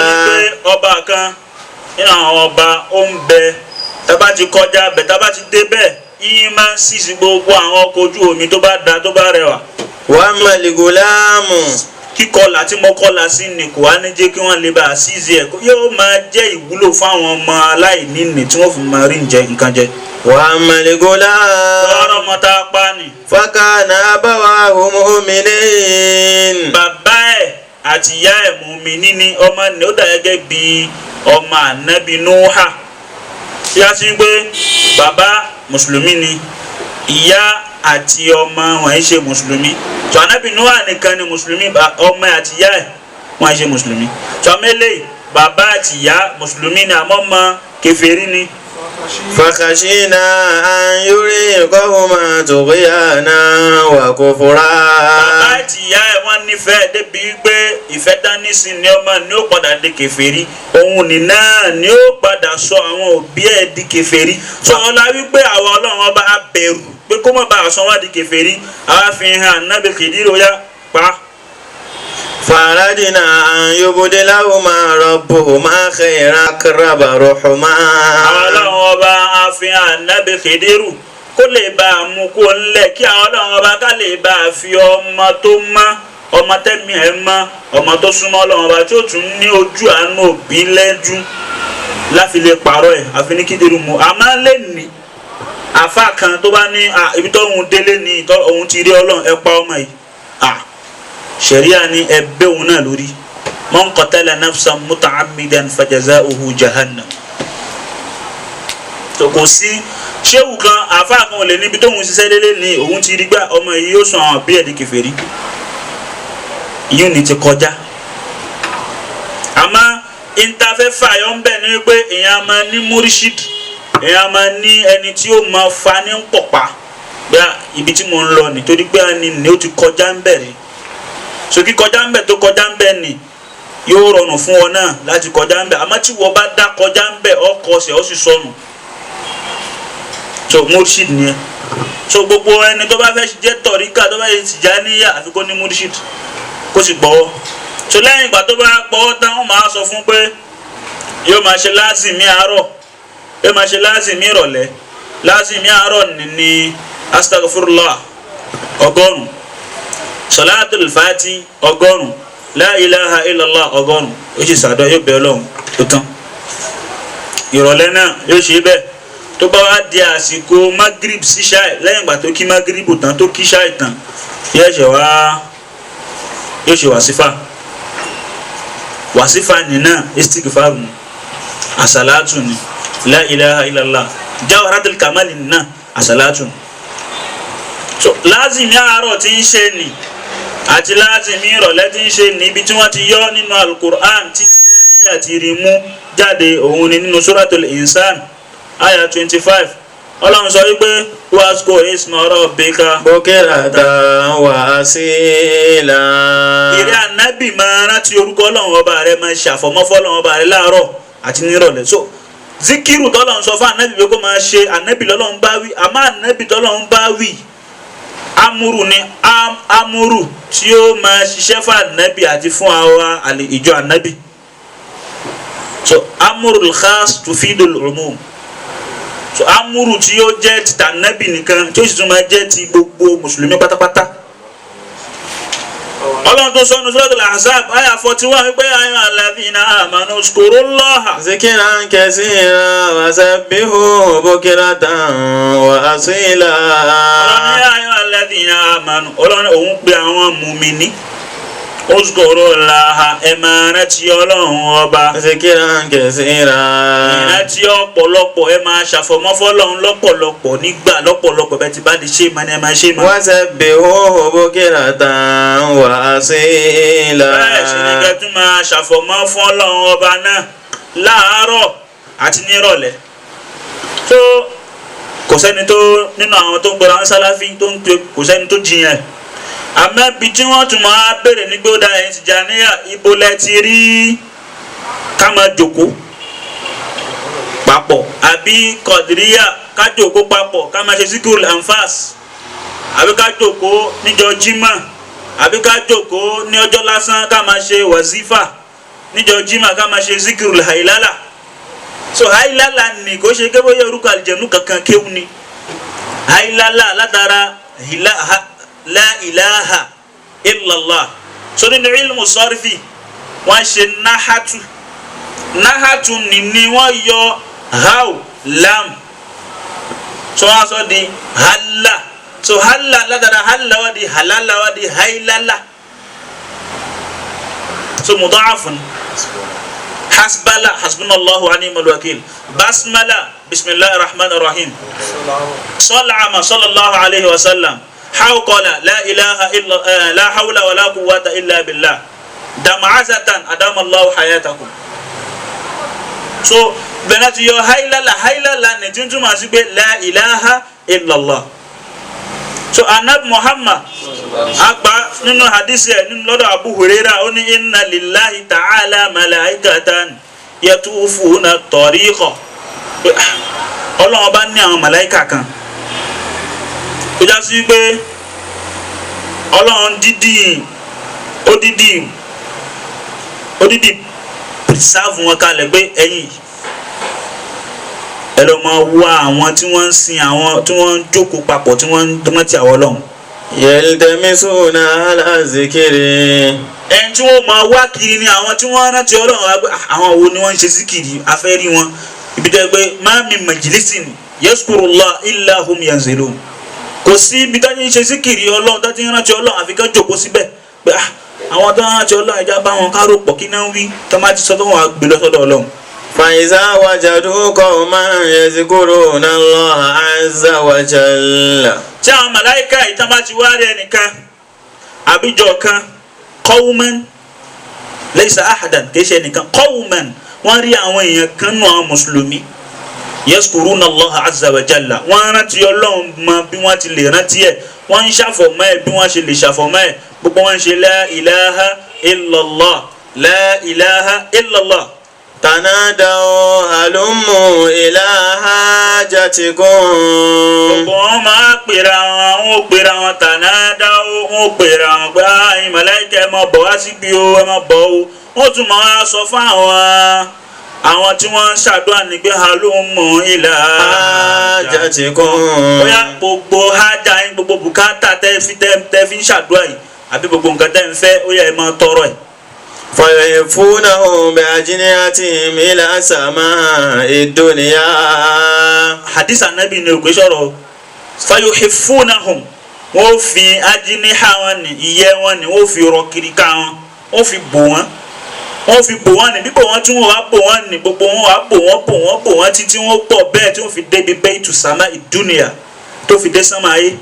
ní pé ọba kan nínú àwọn ọba ó ń bẹ tábà ti kọjá bẹ̀ tábà ti dé bẹ́ẹ̀ yín máa ń sísì gbogbo àwọn ọkọ̀ ojú omi tó bá da tó bá rẹwà. Wa ammal gulamu. Kíkọlà tí mo kọlà sí ni kò wá ní jẹ́ kí wọ́n lè bá a sízi ẹ̀ yóò máa jẹ́ ìwúlò fáwọn ọmọ aláìní nì tí wọ́n fi máa rí nǹkan jẹ. Wa ammal gulam. Lọ́rọ̀ ọmọ tá a pa ni. Fakana abawahu mu'minin. Bàbá ẹ̀ àti ìyá ẹ̀ mùmíní ni ọmọ ni ó dà gẹ́gẹ́ bí ọmọ ànábì Núhà. Tí a ti ń gbé bàbá mùsùlùmí ni ìyá àti ọmọ wọn yìí ṣe mùsùlùmí. Tó ànábì Nóà nìkan ni mùsùlùmí ọmọ àti ìyá ẹ̀ wọn yìí ṣe mùsùlùmí. Tó àmẹ́lẹ̀ bàbá àti ìyá mùsùlùmí ni àmọ́ ọmọ kèfèrí ni. Fakhashina an yurhiqahuma tughyanan wa kufra. Bàbá àti ìyá ẹ̀ wọ́n nífẹ̀ẹ́ débi wípé ìfẹ́ dání sí ni ọmọ ni ó padà di kèfèrí. Òun ní náà ni ó padà sọ àwọn òbí ẹ̀ di kèfèrí. Sọ ọlá wípé àwọn Ọlọ́run ọba á bẹ̀rù pé kó má bàa sọ wọ́n di kèfèrí. Àwa fi hàn Ànábì Khidiru ya pa. فأردنا أن يبدلهما ربهما خيرا أقرب رحما. Àwọn ọlọ́run ọba àfihàn Ànábì Khidiru kó lè bá a mú kó ńlẹ̀ kí àwọn ọlọ́run ọba ká lè bá a fi ọmọ tó mọ́ ọmọ tẹ́mi ẹ̀ mọ́ ọmọ tó súnmọ́ ọlọ́run ọba tí ó tún ní ojú àánú òbí lẹ́jú láfi lè pààrọ̀ ẹ̀ àfi ní Khidiru mu. Àmọ́ lè ní àfa kan tó bá ní ibi tó òun délé ní òun ti rí ọlọ́run ẹ pa ọmọ yìí ṣẹ̀ríà ni ẹ bẹ́ òun náà lórí. Man qatala nafsan muta'ammidan fajaza'uhu jahannam. Tó kò sí ṣéwù kan àfa kan ò lè níbi tóun ṣiṣẹ́ lélẹ̀ ní òun ti rí gbà ọmọ yìí yóò sọ àwọn bí ẹ̀dí kèfèrí yìí ní ti kọjá. Àmọ́ ìntàfẹ́ fàyọ̀ ń bẹ̀ ni wípé èèyàn máa ní murshid, èèyàn máa ní ẹni tí ó máa fa ní pọ̀pá gbá ibi tí mo ń lọ nítorí pé ẹni ní ó ti kọjá ń bẹ̀ rí. So kí kọjá ń bẹ̀ tó kọjá ń bẹ̀ ni yóò rọrùn fún ọ náà láti kọjá ń bẹ̀. Àmọ́ tí wọ́n bá dá kọjá ń bẹ̀ ọkọ̀ ọ̀sẹ̀ ó sì sọnù. So murshid ni ẹ. So gbogbo ẹni tó bá fẹ́ jẹ́ tọ̀ríkà tó bá yẹ Tìjàníyà àfi kó ní murshid kó sì gbọ́wọ́. So lẹ́yìn ìgbà tó bá gbọ́wọ́ tán wọ́n máa sọ fún pé yóò máa ṣe láàzìmí àárọ̀, yóò máa ṣe láàzìmí ìrọ̀lẹ́. Láàzìmí àárọ̀ ní astaghfirullah 100, salatul fati 100, la ilaha illallah 100, ó sì sàdọ̀ yóò bẹ̀ Ọlọ́run tó tán. Ìrọ̀lẹ́ náà yóò ṣe bẹ́ẹ̀. Tó bá wá di àsìkò magrib sí ṣáì, lẹ́yìn ìgbà tó kí magrib tán tó kí ṣáì tán yóò ṣe wàsífà. Wàsífà nínà istighfar ni, àsàlátù ni, la ilaha illallah, jawharatul kamali nínà àsàlátù ni. So láàzìmí àárọ̀ tí ń ṣe nì àti láàzìmí ìrọ̀lẹ́ tí ń ṣe ní ibi tí wọ́n ti yọ nínú alukur'an títí Tìjàníyà ti rí mú jáde òun ni nínú suratul insan aya 25. Ọlọ́run sọ wípé waskur isma rabbika bukratan wa asila. Ìrẹ́ ànábì máa rántí orúkọ ọlọ́run ọba rẹ, máa ṣàfọ̀mọ́ fọ́lọ́run ọba rẹ láàárọ̀ àti nírọ̀lẹ́. So zikiru tọ́lọ́run sọ fún ànábì pé kó máa ṣe, ànábì lọ́lọ́run bá wí. Àmọ́ ànábì tọ́lọ́run bá wí amúrù ni amúrù tí ó máa ṣiṣẹ́ fún ànábì àti fún àwa ìjọ ànábì. So amúrù khas tufidul umum. So amúrù tí ó jẹ́ ti tànábì nìkan tí ó sì tún máa jẹ́ ti gbogbo mùsùlùmí pátápátá. Ọlọ́run tó sọnù Suratul Ahzab àyà 41 wípé ayọ̀ alladhina amanu uzkurullaha zikran kaseeran wasabbihuhu bukratan wa asila. Ọlọ́run ayọ̀ alladhina amanu, ọlọ́run òun pe àwọn mùmíní, uzkurullaha ẹ máa rántí ọlọ́run ọba, zikran kaseeran, ìrántí ọ̀pọ̀lọpọ̀, ẹ máa ṣàfọ̀mọ́ fọ́lọ́run lọ́pọ̀lọpọ̀ nígbà lọ́pọ̀lọpọ̀ bẹ́ẹ̀ ti bá di ṣe máa ní ẹ máa ṣe máa. Wasabbihuhu bukratan wa asila. Bẹ́ẹ̀ sì ni kẹ́ tún máa ṣàfọ̀mọ́ fún ọlọ́run ọba náà láàárọ̀ àti nírọ̀lẹ́. Tó kò sẹ́ni tó nínú àwọn tó ń gbọ́ra ń sáláfí tó ń pe kò sẹ́ni tó jiyàn. Àmọ́ ibi tí wọ́n tún máa béèrè ní gbódà ẹ̀yìn Tìjàníyà ibo lẹ ti rí ká máa jòkó papọ̀, àbí Kọ̀dìríyà ká jòkó papọ̀ ká máa ṣe zikirul anfas, àbí ká jòkó níjọ́ jímọ̀, àbí ká jòkó ní ọjọ́ lásán ká máa ṣe wàzífà níjọ́ jímọ̀ ká máa ṣe zikirul hailala. So hailala ni kò ṣe kébóyè orúkọ àlìjẹ̀nú kankan kéwù ni hailala látara la ilaha illallah. So nínú ilmu sọrifi wọ́n ṣe nahatu, nahatu ni wọ́n yọ haw lam, so wọ́n sọ di hala. So hala látara hala wá di halala wá di hailala. So mudafun hasbala hasbunallahu wa ni'mal wakil, basmala bismillahir rahmanir rahim, salama sallallahu alayhi wa sallam, hawqala la ilaha illa la hawla wala quwwata illa billah, dam'azatan adama Allahu hayatakum. So bẹ́ẹ̀ ti yọ hailala, hailala ní tí ń túmọ̀ sí pé la ilaha illallah. So anab Muhammad agba nínú hadisi ẹ̀ nínú lọ́dọ̀ Abu Huraira ó ní inna lillahi ta'ala malaikatan yatufuna tariqa. Ọlọ́run bá ní àwọn màláìkà kan tó já sí pé Ọlọ́run dídì ó dídì Odidi preserve wọn kalẹ̀ pé ẹ̀yin ẹ lọ máa wá àwọn tí wọ́n ń sin àwọn tí wọ́n ń jókòó papọ̀ tí wọ́n ń rántí àwọn Ọlọ́run. Yaltamisuna ala zikiri. Ẹni tí wọ́n máa wá kiri ni àwọn tí wọ́n rántí Ọlọ́run wá pé àwọn wo ni wọ́n ń ṣe síkìrì afẹ́ rí wọn ibi tẹ́ pé má mi majlisin yaskurullah illa hum yanzilun kò sí ibi tá ti ń ṣe síkìrì Ọlọ́run tá ti ń rántí Ọlọ́run àfi kán jókòó síbẹ̀ pé àwọn tó ń rántí Ọlọ́run ẹja bá wọn kárò pọ̀ kí náà ń wí tó má ti sọ tó wọn á gbé lọ sọ́dọ̀ Ọlọ́run. فإذا وجدوا قوما يذكرون الله عز وجل Tí àwọn màláìka yìí tán bá ti wá rí ẹnìkan àbíjọ kan qawman laysa ahadan kì í ṣe ẹnìkan qawman wọ́n rí àwọn èèyàn kan nù àwọn mùsùlùmí yaskuruna Allah azza wa jalla wọ́n rántí Ọlọ́run mọ bí wọ́n ti lè rántí ẹ̀ wọ́n ń ṣàfọ̀mọ́ ẹ̀ bí wọ́n ṣe lè ṣàfọ̀mọ́ ẹ̀ gbogbo wọn ń ṣe la ilaha illallah la ilaha illallah. تنادوا هلموا إلى حاجتكم Gbogbo wọn máa pèrè àwọn wọn ò pèrè àwọn tànádá wọn ò pèrè àwọn pé àyìn màláíkà ẹ máa bọ̀ wá síbi o ẹ máa bọ̀ o wọ́n tún máa sọ fún àwọn tí wọ́n ń ṣàdúrà ní pé halummu ila حاجتكم bóyá gbogbo hájà yín gbogbo bùkátà tẹ́ fi ń ṣàdúrà yìí àbí gbogbo nǹkan tẹ́ ń fẹ́ ó yẹ ẹ máa tọrọ ẹ̀. فيهفونهم بأجنحتهم إلى السماء الدنيا Hadith anabi ni òkè sọ̀rọ̀ fayuhifunahum wọ́n fi ajínníhà wọn ní ìyẹ́ wọn ní wọ́n fi rọ kiri ká wọn wọ́n fi bò wọ́n wọ́n fi bò wọ́n ní bíbò wọ́n tí wọ́n wá bò wọ́n ní gbogbo wọn wá bò wọ́n bò wọ́n bò wọ́n títí wọ́n pọ̀ bẹ́ẹ̀ tí wọ́n fi débi baytu sama ìdúnìyà tó fi dé sánmà ayé.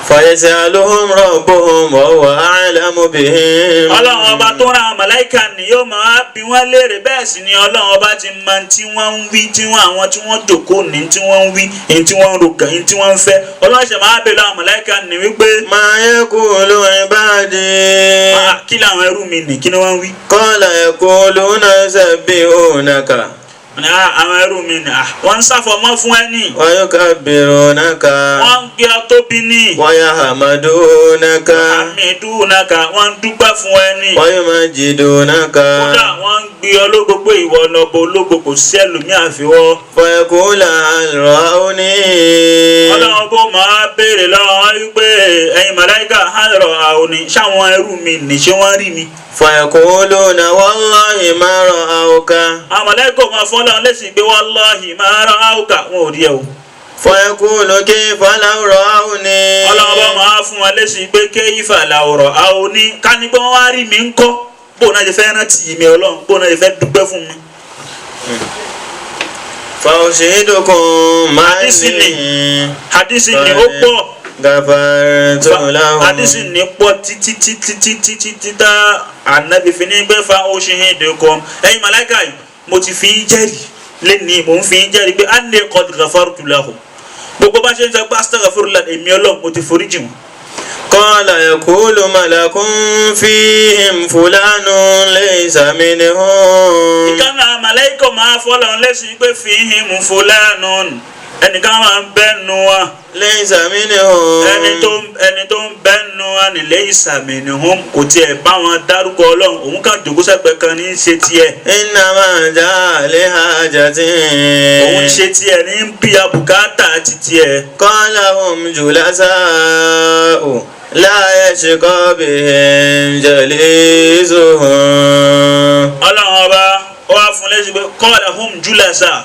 فيسألهم ربهم وهو أعلم بهم Ọlọ́run ọba tó rán àwọn màláìka ni yóò máa bí wọ́n léèrè bẹ́ẹ̀ sì ni Ọlọ́run ọba ti mọ tí wọ́n ń wí tí wọ́n àwọn tí wọ́n jòkó ní tí wọ́n ń wí ní tí wọ́n ń rokàn ní tí wọ́n ń fẹ́ Ọlọ́run ṣe máa bèèrè àwọn màláìka ni wípé ما يقول عبادي kí làwọn ẹrú mi nì kí ni wọ́n ń wí. قال يقولون يسبحونك Àwọn ẹrú mi nì wọ́n ń ṣàfọ̀mọ́ fún ẹni ويكبرونك wọ́n ń gbé ọ tóbi ní ويحمدونك hamidunaka wọ́n ń dúpẹ́ fún ẹni ويمجدونك kódà wọ́n ń gbé ọ lógo pé ìwọ lọ́bọ ológo kò sí ẹlòmíì àfiwọ́. فيقول هل رأوني Ọlọ́run bó máa béèrè lọ́wọ́ wọn wípé ẹ̀yin màláìka hàrọ̀ àwọn ṣáwọn ẹrú mi ní ṣé wọ́n rí mi. فيقولون والله ما رأوك Àwọn màláìka máa fọ́ lọ́run lẹ́sìn pé wallahi ma ra'awka wọn ò rí ẹ o. فيقول كيف لو رأوني Ọlọ́run bó máa fún wọn lẹ́sìn pé kayfa law ra'awni ká ní pé wọ́n wá rí mi ńkọ́ bó náà ṣe fẹ́ rántí mi Ọlọ́run bó náà ṣe fẹ́ dúpẹ́ fún mi. فأشهدكم Hadisi ni ó pọ̀ غفرت لهم hadisi ni pọ̀ títí títí títí títí tá ànábì fi ní pé fa ushihidukum ẹ̀yin màláìka yìí mo ti fi ń jẹ́rìí lẹ́nìí mò ń fi ń jẹ́rìí pé anni qad ghafartu lahum gbogbo bá ṣe ń sọ pé astaghfirullah èmi Ọlọ́run mo ti foríjì wọn. قال يقول ملك فيهم فلان ليس منهم Ìkànnì àwọn màláìkà máa fọlọ́n lẹ́sìn pé fihim fulanun ẹnìkan máa ń bẹ́nu wa ليس منهم ẹni tó ń bẹ́nu wa ní laysa minhum kò tiẹ̀ bá wọn dárúkọ Ọlọ́run òun kàn jòkó sẹ́gbẹ̀ẹ́ kan ní í ṣe tiẹ̀. إنما جاء لحاجة Òun ṣe tiẹ̀ ní bí abùkátà ti tiẹ̀. قال هم جلساء لا يشقى بهم جليسهم Ọlọ́run ọba ó wá fún lẹ́sìn pé qala hum julasa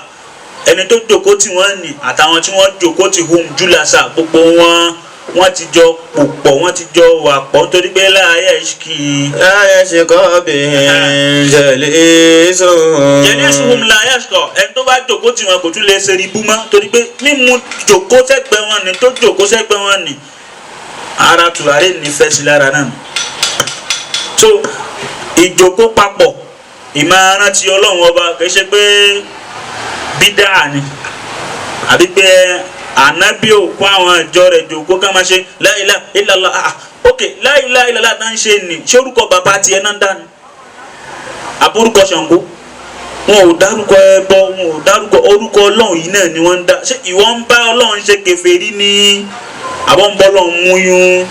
ẹni tó jòkó tí wọ́n ní àtàwọn tí wọ́n jòkó tí hum julasa gbogbo wọn wọ́n ti jọ pò pọ̀ wọ́n ti jọ wà pọ̀ nítorí pé la yashki لا يشقى بهم جليسهم jalisuhum la yashqa ẹni tó bá jòkó tí wọn kò tún lè ṣe ibú mọ́ torí pé mímu jòkó sẹ́gbẹ́ wọn ni tó jòkó sẹ́gbẹ́ wọn ni ara tùràrí ní fẹ́ sí lára náà so ìjòkó papọ̀ ìmọ̀ràn ti Ọlọ́run ọba kì í ṣe pé bídà ni àbí pé ànábì ò kó àwọn ìjọ rẹ̀ jòkó ká máa ṣe la ilaha illallah ah ok la ilaha illallah náà ń ṣe nì ṣé orúkọ bàbá tiẹ̀ náà ń dà ní àbúrúkọ Ṣàngó wọn ò dárúkọ ẹbọ wọn ò dárúkọ orúkọ Ọlọ́run yìí náà ni wọ́n ń dá ṣé ìwọ ń bá Ọlọ́run ṣe kèfèrí ni àbọ̀ ń bọ́ Ọlọ́run múyún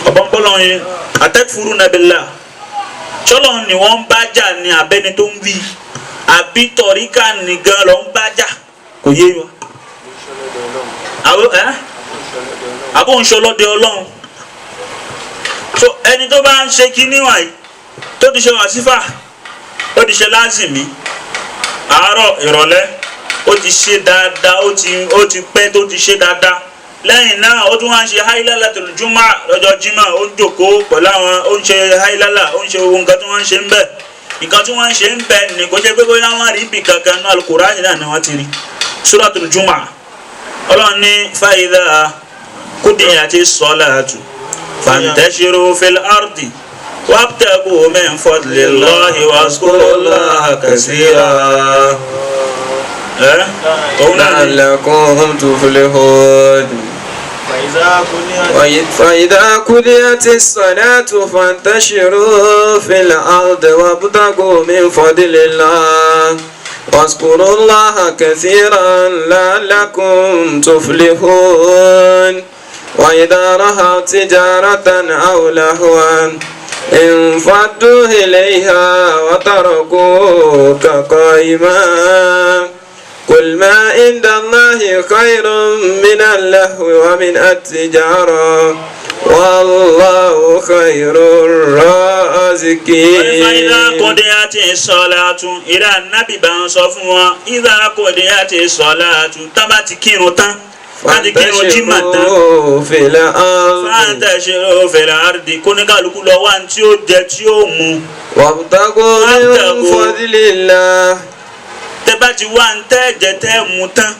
àbọ̀ ń bọ́ Ọlọ́run yín atakfuruna billah Ṣọlọ́run ni wọ́n ń bá jà ní abẹ́ni tó ń wí, àbí tọ̀ríkà nìgan ló ń bá jà, kò yé wa. Àbó ń ṣọlọ́dẹ Ọlọ́run. So ẹni tó bá ń ṣe kíní wàyí tó ti ṣe wàsífà, ó ti ṣe lázìmí àárọ̀ ìrọ̀lẹ́, ó ti ṣe dáadáa, ó ti pẹ́ tó ti ṣe dáadáa. Lẹ́yìn náà ó tún wá ń ṣe hailala tòlùjúmọ́ lọ́jọ́ jímọ̀, ó ń jòkóó pẹ̀lú àwọn, ó ń ṣe hailala, ó ń ṣe ohun nǹkan tí wọ́n ń ṣe ń bẹ̀. Nǹkan tí wọ́n ń ṣe ń bẹ̀ ní kó jẹ́ pé bóyá wọ́n rí ibì kankan náà, Al-Qur'ani náà ni wọ́n ti rí. Suratul Jumu'ah, Ọlọ́run ní fa'idha qudiyati ssalatu fantashiru fil ardi wabtagu min fadlillahi wazkurullaha kaseera. لعلكم تفلحون. فإذا قضيت الصلاة فانتشروا في الأرض وابتغوا من فضل الله واذكروا الله كثيرا لعلكم تفلحون. وإذا رأوا تجارة أو لهوا انفضوا إليها وتركوك قائما. قل ما عند الله خير من اللهو ومن التجارة والله خير الرازقين. فإذا قضيت الصلاة إلى النبي بان sọ fún wọn, إذا قضيت الصلاة tá bá ti kírun tán, tá ti kírun jímọ̀ tán, فانتشروا في الأرض, kóníkàlùkù lọ wá tí ó jẹ tí ó mu. وابتغوا من فضل الله. Tẹ́ bá ti wá ń tẹ́ jẹ tẹ́ mu tán,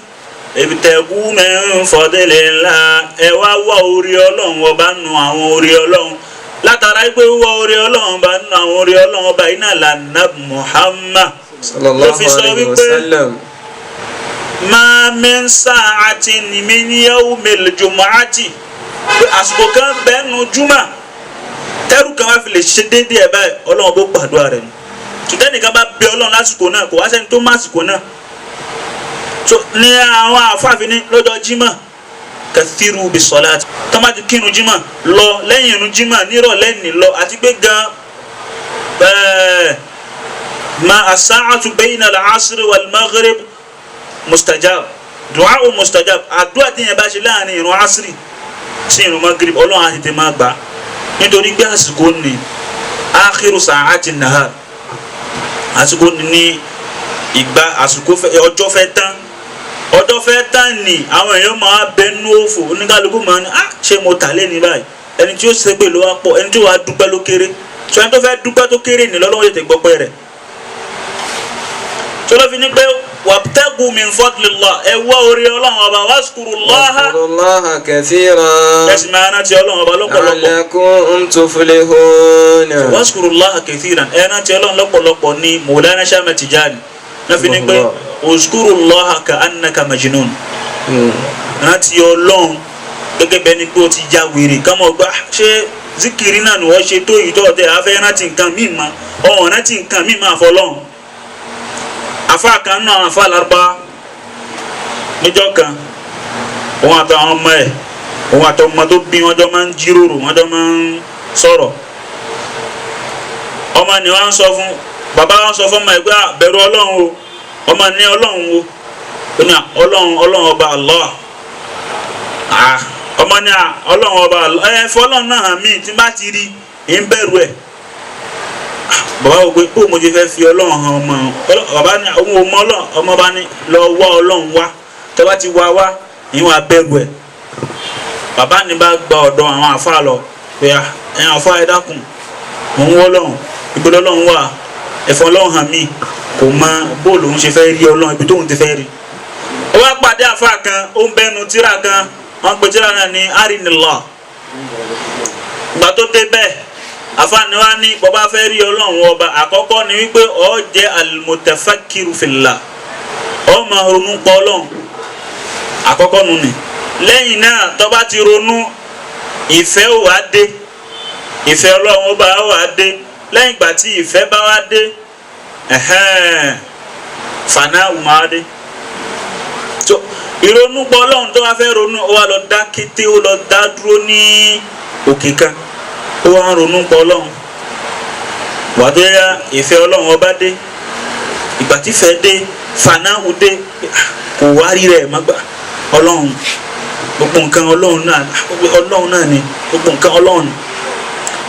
ibtagu min fadlillah, ẹ wá wá orí Ọlọ́run ọba nù àwọn orí Ọlọ́run. Látara pé wá orí Ọlọ́run ọba nù àwọn orí Ọlọ́run ọba iná lànà Muhammad sallallahu alayhi wa sallam. Ma min sa'atin min yawmil jumu'ati, àsìkò kan bẹ́ẹ̀ nu júmọ̀ tẹ́rù kan wá fi lè ṣe déédéé ẹ̀ báyìí, Ọlọ́run bó gbàdúrà rẹ̀ nù. Tùtẹ́nìkan bá bẹ Ọlọ́run lásìkò náà, kò wá sẹ́ni tó má àsìkò náà. So ní àwọn àfáàfin ní lọ́jọ́ jímọ̀ kathiru bi salati, tó má ti kírun jímọ̀ lọ lẹ́yìn irun jímọ̀ nírọ̀lẹ́ ní lọ, àti pé gan ma as-sa'atu bayna al-'asri wal-maghrib mustajab, du'a mustajab, àdúrà tí yẹn bá ṣe láàrin irun asri sí irun maghrib, Ọlọ́run á tètè máa gbà, nítorí pé àsìkò ní akhiru sa'ati nahar, àsìkò ní ìgbà àsìkò ọjọ́ fẹ́ tán, ọjọ́ fẹ́ tán ni àwọn èèyàn máa bẹnu òfò, oníkálukú máa ní ah ṣé mo tà lé ní báyìí, ẹni tí ó ṣépè ló wá pọ̀, ẹni tí ó wá dúpẹ́ ló kéré, sọ ẹni tó fẹ́ dúpẹ́ tó kéré ní lọ́lọ́wọ́ tètè gbọ́pẹ́ rẹ̀. Sọlá fi ní pé wabtagu min fadlillah, ẹ wá orí Ọlọ́run ọba, wazkurullaha kathira, ẹ̀sìn máa rántí Ọlọ́run ọba lọ́pọ̀lọpọ̀, la'allakum tuflihun. Wazkurullaha kathiran, ẹ rántí Ọlọ́run lọ́pọ̀lọpọ̀ ní Mawlana Ahmad Tijani náà fi ní pé uzkurullaha ka'annaka majnun, rántí Ọlọ́run gẹ́gẹ́ bẹ́ẹ̀ ni pé ó ti ya wèrè, kámọ́ gbá ṣé zikiri náà ni wọ́n ṣe tó yìí tó ọ̀tẹ̀ afẹ́ rántí nǹkan míì ma ọ̀hún rántí nǹkan míì máa fọlọ́run. Afa kan náà afa Lárúbá níjọ́ kan, òun àtàwọn ọmọ ẹ̀, òun àtàwọn ọmọ tó bí wọn jọ máa ń jíròrò, wọn jọ máa ń sọ̀rọ̀. Ọmọ ni wọn sọ fún bàbá wọn sọ fún ọmọ ẹ̀ pé bẹ̀rù Ọlọ́run o, ọmọ ní Ọlọ́run o, ó ní Ọlọ́run Ọlọ́run ọba Allah, ọmọ ní Ọlọ́run ọba Allah, ẹ fọlọ́run náà hàn mí tí n bá ti rí i ń bẹ̀rù ẹ̀. Bàbá wo pé kó mo ti fẹ́ fi Ọlọ́run hàn ọmọ, bàbá ní òun ò mọ Ọlọ́run, ọmọ bá ní lọ wá Ọlọ́run wá, tó bá ti wá wá ìyẹn wà bẹ̀rù ẹ̀. Bàbá ní bá gba ọ̀dọ̀ àwọn àfa lọ pé ẹ̀yin àfa ẹ dákun, mò ń wọ́ Ọlọ́run, ibo lọ́lọ́run wà, ẹ̀fọ́ Ọlọ́run hàn mí, kò mọ bóòlù òun ṣe fẹ́ rí Ọlọ́run, ibi tóun ti fẹ́ rí. Ó wá pàdé àfa kan, ó ń bẹnu tíra kan, wọ́n pe tíra náà ní arinillah. Ìgbà tó dé bẹ́ẹ̀, àfààní wa ní bọba fẹ́ rí Ọlọ́run ọba, àkọ́kọ́ ni wípé ó jẹ́ al-mutafakkiru fillah, ó máa ronú pa Ọlọ́run, àkọ́kọ́ nu ni. Lẹ́yìn náà tó bá ti ronú, ìfẹ́ ò wá dé, ìfẹ́ Ọlọ́run ọba ó wá dé. Lẹ́yìn ìgbà tí ìfẹ́ bá wá dé, fànà ò máa dé. Ìrònú pa Ọlọ́run tó wá fẹ́ ronú, ó wá lọ dá kété, ó lọ dá dúró ní òkè kan, ó wá ń ronú pa Ọlọ́run. Wà tó yá ìfẹ́ Ọlọ́run ọba dé. Ìgbà tí fẹ́ dé, fanáhù dé, kò wá rí rẹ̀ má gbà. Ọlọ́run gbogbo nǹkan Ọlọ́run náà, Ọlọ́run náà ni gbogbo nǹkan Ọlọ́run.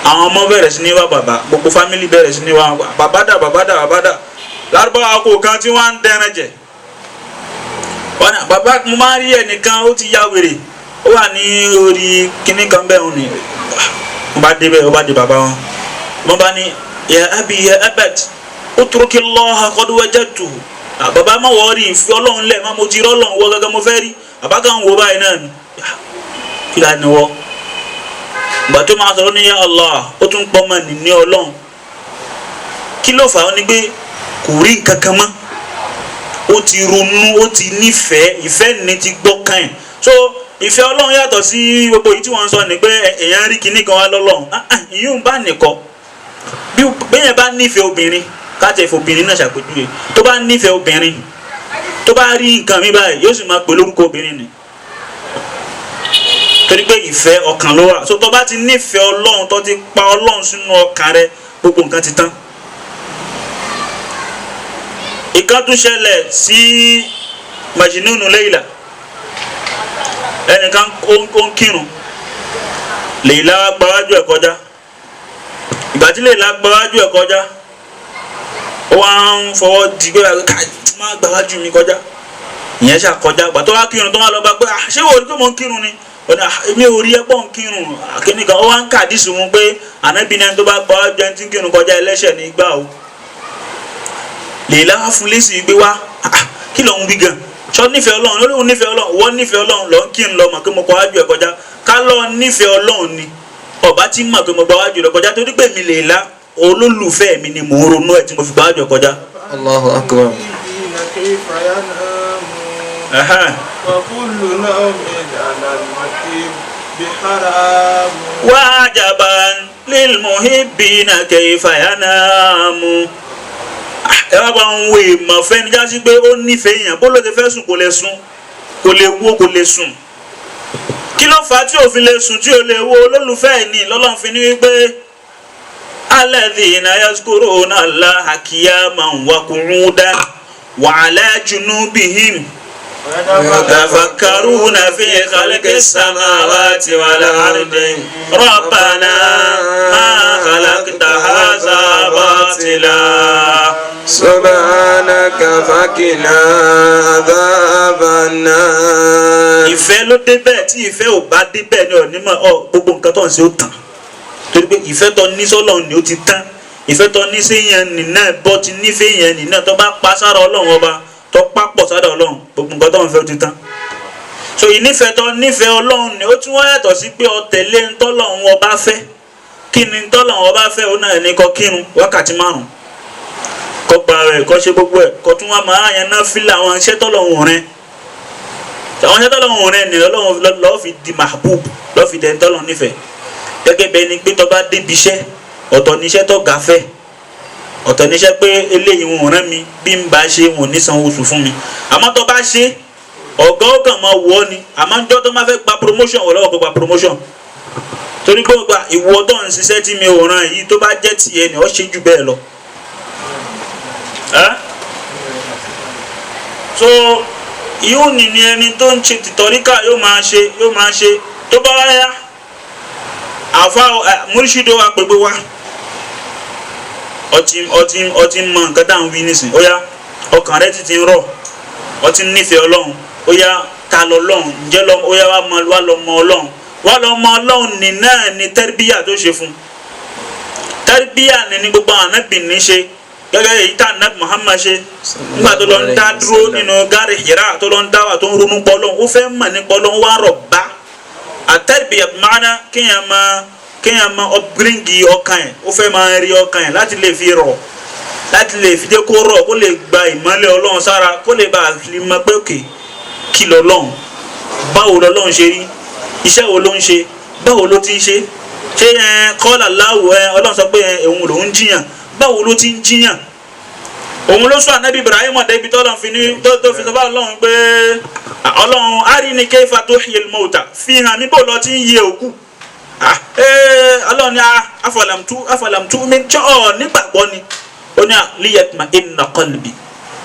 Àwọn ọmọ bẹ̀rẹ̀ sí ní wá bàbá, gbogbo fámìlì bẹ̀rẹ̀ sí ní wá bàbá dà bàbá dà bàbá dà. Lárúbáwá kò kan tí wọ́n á ń dẹran jẹ. Wọ́n ní bàbá mo máa ń rí ẹnìkan ó ti ya wèrè, ó wà ní orí kinní kan bẹ́ẹ̀ ni. Wọ́n bá dé bẹ́ẹ̀, ó bá di bàbá wọn. Wọ́n bá ní ya abi ya abat utruki Allaha qad wajadtuhu. Bàbá má wọ́ọ́rì ìfi Ọlọ́run lẹ̀ má mo ti rọ́lọ́run wọ́ gángan mo fẹ́ rí. Bàbá kan wo báyìí náà ni. Kí la ni wọ́? Ìgbà tó máa sọ̀rọ̀ ní ya Allah, ó tún pọ́ mọ́ ní Ọlọ́run. Kí ló fà á? Ó ní pé kò rí nǹkan kan mọ́. Ó ti ronú, ó ti nífẹ̀ẹ́, ìfẹ́ ni ti gbọ́ kàn ẹ̀. So ìfẹ́ Ọlọ́run yàtọ̀ sí gbogbo èyí tí wọ́n ń sọ ni pé èèyàn rí kinní kan wá lọ́lọ́run. Ìyún bá nìkọ́. Bí bẹ́yẹn bá nífẹ̀ẹ́ obìnrin, káàtì ẹ̀fọ́ obìnrin náà ṣàpèjúwe. Tó bá nífẹ̀ẹ́ obìnrin, tó bá rí nǹkan mi báyìí, yóò sì máa pè lórúkọ obìnrin ni. Torí pé ìfẹ́ ọkàn ló wà. So tó bá ti nífẹ̀ẹ́ Ọlọ́run, tó ti pa Ọlọ́run sínú ọkàn rẹ, gbogbo nǹkan ti tán. Ìkan tún ṣẹlẹ̀ sí Majnunu Layla. Ẹnìkan ó ń kírun, Layla gbáwájú ẹ̀ kọjá. Ìgbà tí Layla gbáwájú ẹ̀ kọjá, ó wá ń fọwọ́ di pé má gbáwájú mi kọjá. Ìyẹn ṣà kọjá. Ìgbà tó wá kírun tó wá lọ bá pé ṣé wo ni tó mọ̀ ń kírun ni? Ó ní èmi ò rí ẹ pọ̀ ń kírun. Kíní kan ó wá ń kàdísì wọn pé Ànábì ní ẹni tó bá gbáwájú ẹni tí ń kírun kọjá ẹlẹ́ṣẹ̀ ní gbà o. Layla wá fún lésì gbé wá, kí ló ń wí gan? Ṣọ nífẹ̀ẹ́ Ọlọ́run? Ó lóun nífẹ̀ẹ́ Ọlọ́run. Wọ́n nífẹ̀ẹ́ Ọlọ́run lọ ń kí n lọ mọ̀ pé mo kọ wájú ẹ̀ kọjá. Ká lọ nífẹ̀ẹ́ Ọlọ́run ni ọba tí mọ̀ pé mo gba wájú rẹ̀ kọjá, torí pé mi Layla olólùfẹ́ mi ni mò ń ronú ẹ̀ tí mo fi gba wájú ẹ̀ kọjá. Allahu akbar. Wa'ajaban lil muhibbina kayfa yanamu. Ẹ wá bá ń wo ìmọ̀ fẹ́ni já sí pé ó nífẹ̀ẹ́ èèyàn, bó ló ti fẹ́ sùn kò lè sùn, kò lè wo kò lè sùn. Kí ló fà á tí òfin lè sùn tí ò lè wo olólùfẹ́ ẹ̀ ní? Lọ́lọ́run fi ní wípé alladhina yazkuruna Allaha qiyaman wa qu'udan wa ala junubihim yatafakkaruna fi khalqis samawati wal ardi rabbana ma khalaqta hadha batila. Subhanaka faqina adhaban nar. Ìfẹ́ ló débẹ̀, tí ìfẹ́ ò bá débẹ̀ ní onímọ̀ ọ gbogbo nǹkan tó ń ṣe ó tàn. Torí pé ìfẹ́ tó ní sọ́lọ́run ni ó ti tán. Ìfẹ́ tó ní séèyàn nì náà bọ́ ti nífẹ̀ẹ́ yẹn nì náà tó bá pa sára Ọlọ́run ọba, tó pápọ̀ sára Ọlọ́run, gbogbo nǹkan tó ń fẹ́ ó ti tán. So ìnífẹ̀ẹ́ tó nífẹ̀ẹ́ Ọlọ́run ni ó tún wá yàtọ̀ sí pé ó tẹ̀lé ntọ́lọ́run ọba fẹ́. Kí ni ntọ́lọ́run ọba fẹ́? Ó náà ní kó kírun wákàtí márùn-ún, kó gba rẹ̀, kó ṣe gbogbo ẹ̀, kó tún wá máa yan náà fílà àwọn iṣẹ́ tọ́lọ́run rẹ̀. Àwọn iṣẹ́ tọ́lọ́run rẹ̀ ni Ọlọ́run lọ́ọ́ fi di mahbub, lọ́ọ́ fi dẹni tọ́lọ́run nífẹ̀ẹ́. Gẹ́gẹ́ bẹ́ẹ̀ ni pé tó bá débi iṣẹ́, ọ̀tọ̀ níṣẹ́ tó ga fẹ́, ọ̀tọ̀ níṣẹ́ pé eléyìí wọn ò rán mi, bí n bá ṣe wọn ò ní san oṣù fún mi. Àmọ́ tó bá ṣe, ọ̀gá ó kàn máa wọ̀ ọ́ ni. Àmọ́ njọ́ tó máa fẹ́ gba promotion, wọ̀ lọ́wọ́ kó gba promotion. Torí pé gba ìwọ tó ń ṣiṣẹ́ tí mi ò rán yìí, tó bá jẹ́ tiẹ̀ ni ó ṣe jù bẹ́ẹ̀ lọ. So yóò ní ní ẹni tó ń ṣe tìtọ́ríkà yóò máa ṣe, yóò máa ṣe. Tó bá wá yá, àfa múrísìdó wa pépé wá, ọtí mọ nǹkan tá à ń wí nísìn. Ó yá, ọkàn rẹ ti ń rọ̀, ọtí nífẹ̀ẹ́ Ọlọ́run. Ó yá, ta lọ lọ́run? Ǹjẹ́ lọ? Ó yá, wá lọ mọ Ọlọ́run. Wá lọ mọ Ọlọ́run ní náà ni tẹ́rbíyà tó ṣe fún. Tẹ́rbíyà ni gbogbo àwọn ànábì ní ṣe, gẹ́gẹ́ èyí tá ànábì Muhammad ṣe nígbà tó lọ ń dá dúró nínú gárì Hira, tó lọ ń dá wà tó ń ronú pọ̀ Ọlọ́run, ó fẹ́ mọ̀ nípa Ọlọ́run, wá rọ̀ bá. Àtẹ́rbíyà máa kéèyàn máa ọ̀bíríngì ọkàn ẹ̀, ó fẹ́ máa rí ọkàn ẹ̀ láti lè fi rọ̀, láti lè fi jẹ́ kó rọ̀, kó lè gba ìmọ́lẹ̀ Ọlọ́run sára, kó lè bá a fi mọ̀ pé òkè kí lọ́lọ́run, báwo lọ́lọ́run ṣe rí, iṣẹ́ wo ló ń ṣe, báwo ló ti ń ṣe, ṣé kọ́là láwù Ọlọ́run sọ pé òun lòún jiyàn, báwo ló ti ń jiyàn. Òun ló sọ Ànábì Ibrahim débi tọ́lọ́run fi ní tó fi sọ bá Ọlọ́run pé Ọlọ́run arini kayfa tuhyil mauta, fi hàn mí bó lọ ti ń yẹ òkú. Ọlọ́run ní afalam tu'min jọ́ ọ nígbàgbọ́ ni ó ní liyatma inna qalbi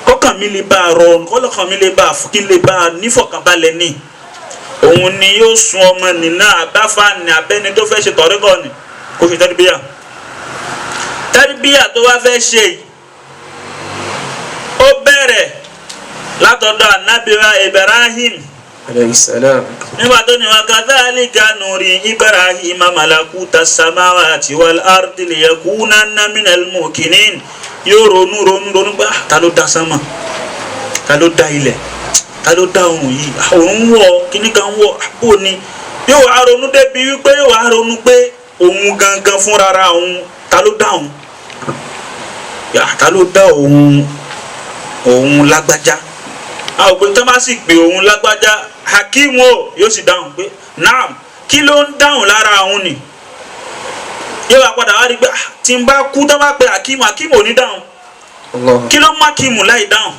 kọ́kàn mi lè bá a rọrùn kọ́lọ́kàn mi lè bá a kí lè bá a nífọ̀kànbalẹ̀ ni òun ni yóò sun ọmọ nìna àbáfà ní abẹ́ni tó fẹ́ ṣe tọ̀ríkọ̀ ni kó ṣe tẹ́rìbíyà tẹ́rìbíyà tó wá fẹ́ ṣe yìí ó bẹ̀rẹ̀ látọ̀dọ̀ anábìrà Ibrahim alayhi salam nígbà tó ní wa kadhalika nuri Ibrahima malakuta samawati wal ardi liyakunanna minal mukinin yóò ronú ronú ronú pé ta ló dá sánmà ta ló dá ilẹ̀ ta ló dá òrùn yìí òrùn wọ̀ kíní kan wọ̀ bó ni yóò wá ronú débi wípé yóò wá ronú pé òun gangan fúnra òun ta ló dá òun ta ló dá òun òun lágbájá a ò pé tó bá sì pé òun lágbájá hakeem o yóò sì dáhùn pé naam kí ló ń dáhùn lára òun ni yóò wá padà wá rí pé tí n bá kú tó bá pe hakeem hakeem ò ní dáhùn kí ló mú hakeem láì dáhùn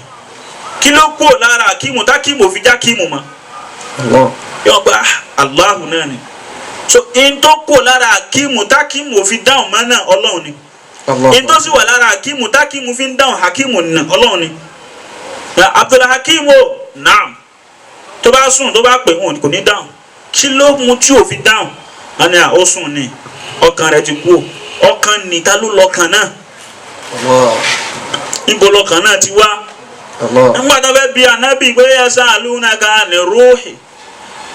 kí ló kúrò lára hakeem tákeem ò fi já hakeem mọ́ yóò gba Allahu náà ni so n tó kúrò lára hakeem tákeem ò fi dáhùn mọ́ náà Ọlọ́run ni n tó sì wà lára hakeem tákeem fi ń dáhùn hakeem náà Ọlọ́run ni Abdulhakeem o naam tó bá sùn tó bá pè wọn kò ní dáhùn kí ló mú tí ò fi dáhùn wọn ni ó sùn ni ọkàn rẹ̀ ti kú ọkàn ní ta ló lọ́kàn náà níbo lọ́kàn náà ti wá nígbà tó fẹ́ bi ànábì pé yasalunaka ani ruhi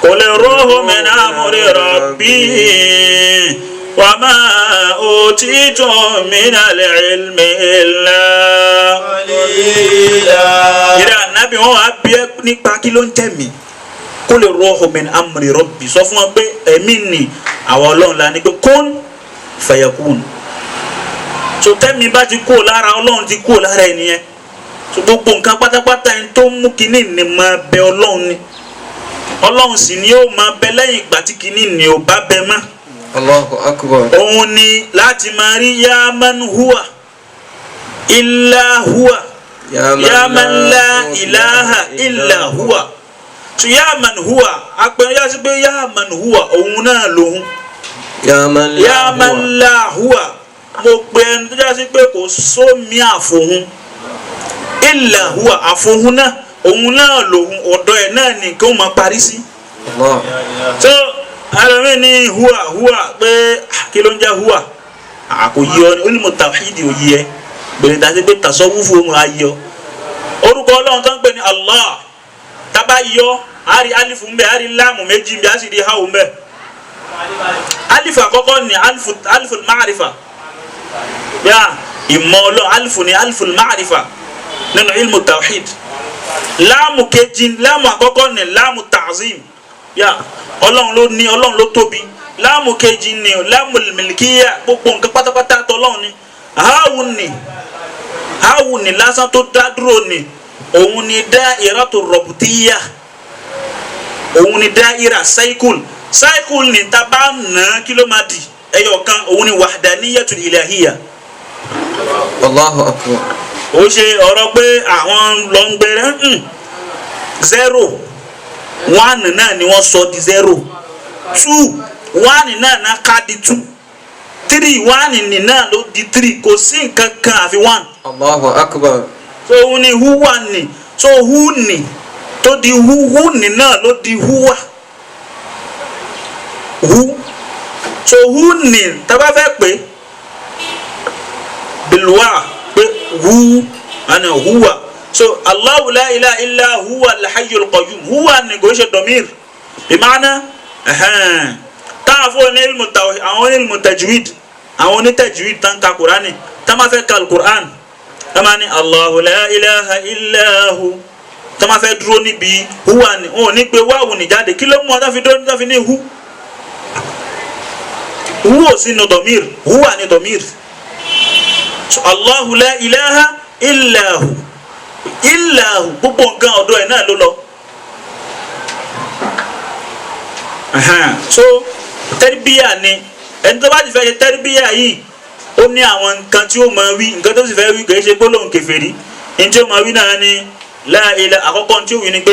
qul ruhu min amri rabbi wa ma utitum minal ilmi illa qalila. Ìrẹ́ ànábì wọn wàá bí ẹ nípa kí ló ń tẹ̀ mí qul ruhu min amri rabbi sọ fún wọn pé ẹ̀mí ni àwọn ọlọ́run la ní pé kun fayakun. So tẹ́mi bá ti kúrò lára ọlọ́run ti kúrò lára ẹnìyẹn so gbogbo nǹkan pátápátá ẹni tó mú kinní ni máa bẹ ọlọ́run ni ọlọ́run sì ni ó máa bẹ lẹ́yìn ìgbà tí kinní ni ò bá bẹ mọ́. Allahu akbar. Òun ni láti máa rí ya man huwa illa huwa ya man la ilaha illa huwa so ya man huwa apẹ̀rẹ̀ yá sí pé ya man huwa òun náà lòun ya man la huwa mo pe ẹni tó já sí pé kò sómi àfòhun illa huwa àfòhun náà òun náà lòun ọ̀dọ̀ ẹ̀ náà nìkan ó máa parí sí. So ẹlòmíì ní huwa huwa pé kí ló ń jẹ́ huwa kò yí ọ ní ilmu tawhidi ò yí ẹ gbèrè tàbí pé tasawufu òun á yọ orúkọ ọlọ́run tó ń pè ní Allah tábà yọ á rí alifu ńbẹ á rí láàmù méjì ńbẹ á sì rí háwù ńbẹ alifu àkọ́kọ́ ní alifu máàrífà yá ìmọ̀ ọlọ́run alifu ní alifu máàrífà nínú ilmu tawhid láàmù kejì láàmù àkọ́kọ́ ní láàmù ta'zim yá ọlọ́run ló ní ọlọ́run ló tóbi láàmù kejì ní láàmù mìlìkíyà gbogbo nǹkan pátápátá tọlọ́run ni háwù ní lásán tó dá dúró ni òun ni da'iratu rọ̀bùtíyà òun ni da'ira cycle cycle ní ta bá nà kí ló máa di ẹyọ kan òun ni wahdaniyatul ilahiyya. Allahu akbar. Ó ṣe ọ̀rọ̀ pé àwọn lọ ń gbẹrẹ 0 1 náà ni wọ́n sọ di 0 2 1 náà náà ká di 2 3 1 ní náà ló di 3 kò sí nǹkan kan àfi 1. Allahu akbar. So òun ni huwa ni so hu ni tó di hu hu ni náà ló di huwa hu so hu ni tá bá fẹ́ pé bilwa pé hu ana huwa so Allahu la ilaha illa huwa al-hayyul qayyum huwa ni kò ṣe domir bimaana táwọn fún ní ilmu tawhid àwọn ní ilmu tajwid àwọn ní tajwid tán ka Qur'ani tá máa fẹ́ ka al-Qur'an tá máa ní Allahu la ilaha illa hu tá máa fẹ́ dúró níbi huwa ni wọn ò ní pé wáwù ní jáde kí ló mú ọ tá fi dúró tá fi ní hu hu ò sí ní domir huwa ní domir so Allahu la ilaha illa hu illa hu gbogbo nǹkan ọ̀dọ̀ ẹ̀ náà ló lọ. So tẹ́rìbíyà ni ẹni tó bá ti fẹ́ ṣe tẹ́rìbíyà yìí ó ní àwọn nǹkan tí ó máa wí nǹkan tó sì fẹ́ wí kì í ṣe gbólóhùn kèfèrí ní tí ó máa wí náà ni la ilaha àkọ́kọ́ tí ó wí ni pé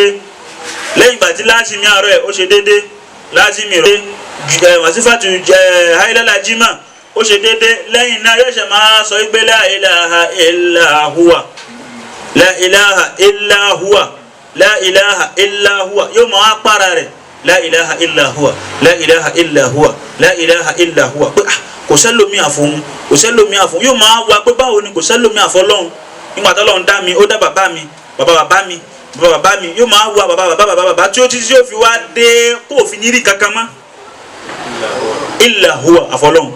lẹ́yìn ìgbà tí láàsìmí àárọ̀ ẹ̀ ó ṣe déédé láàsìmí rẹ̀ Wàsífàtù hailala jimá ó ṣe déédéé. Lẹ́yìn náà yóò ṣe máa sọ pé la ilaha illa huwa, la ilaha illa huwa, la ilaha illa huwa. Yóò máa para rẹ̀ la ilaha illa huwa, la ilaha illa huwa, la ilaha illa huwa, pé kò sẹ́lómi àfọ̀hún, kò sẹ́lómi àfọ̀hún. Yóò máa wá pé báwo ni kò sẹ́lómi àfọlọ́hún nígbà tó lọ́hún dá mi, ó dá bàbá mi, bàbá bàbá mi, bàbá bàbá mi. Yóò máa wá bàbá bàbá bàbá bàbá tí ó ti yóò fi wá dé kó òfin ní rí kankan mọ́ illa huwa àfọlọ́hún.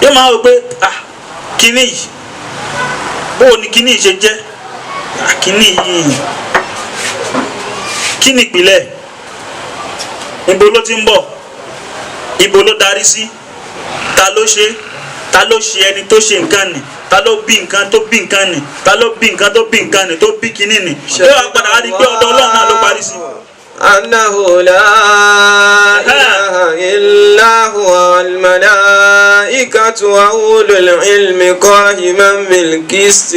Yóò máa wò pé kíní yìí, bóò ni kíní yìí ṣe jẹ́, kíní yìí kíní ìpìlẹ̀, ibo ló ti ń bọ̀, ibo ló darí sí, ta ló ṣe, ta ló ṣe ẹni tó ṣe nǹkan nì, ta ló bí nǹkan tó bí nǹkan nì, ta ló bí nǹkan tó bí nǹkan nì, tó bí kíní nì. Yóò wá padà wá di pé ọ̀dọ̀ Ọlọ́run náà ló parí sí. أنه لا إله إلا هو والملائكة وأولو العلم قائما بالقسط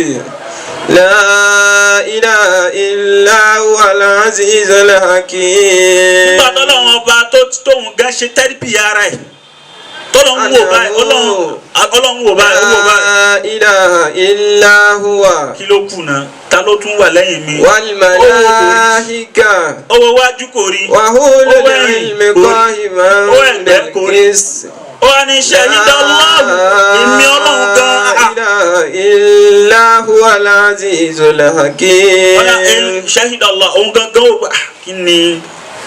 لا إله إلا هو العزيز الحكيم. Nígbà tọ́lọ́run ọba tó tóun gan ṣe tẹ́rìpì ara ẹ̀, tọ́lọ́run wò báyìí, Ọlọ́run wò báyìí, ó wò báyìí. La ilaha illa huwa. Kí ló kù náà? Ta ló tún wà lẹ́yìn mi? Wal malaika. Owó wájú kò rí. Wa ulul ilmi qa'iman bil qist. Ó wá ní shahida Allahu, èmi Ọlọ́run gan. La ilaha illa huwa al-azizul hakim. Shahida Allah, òun gangan ó gbà kí ni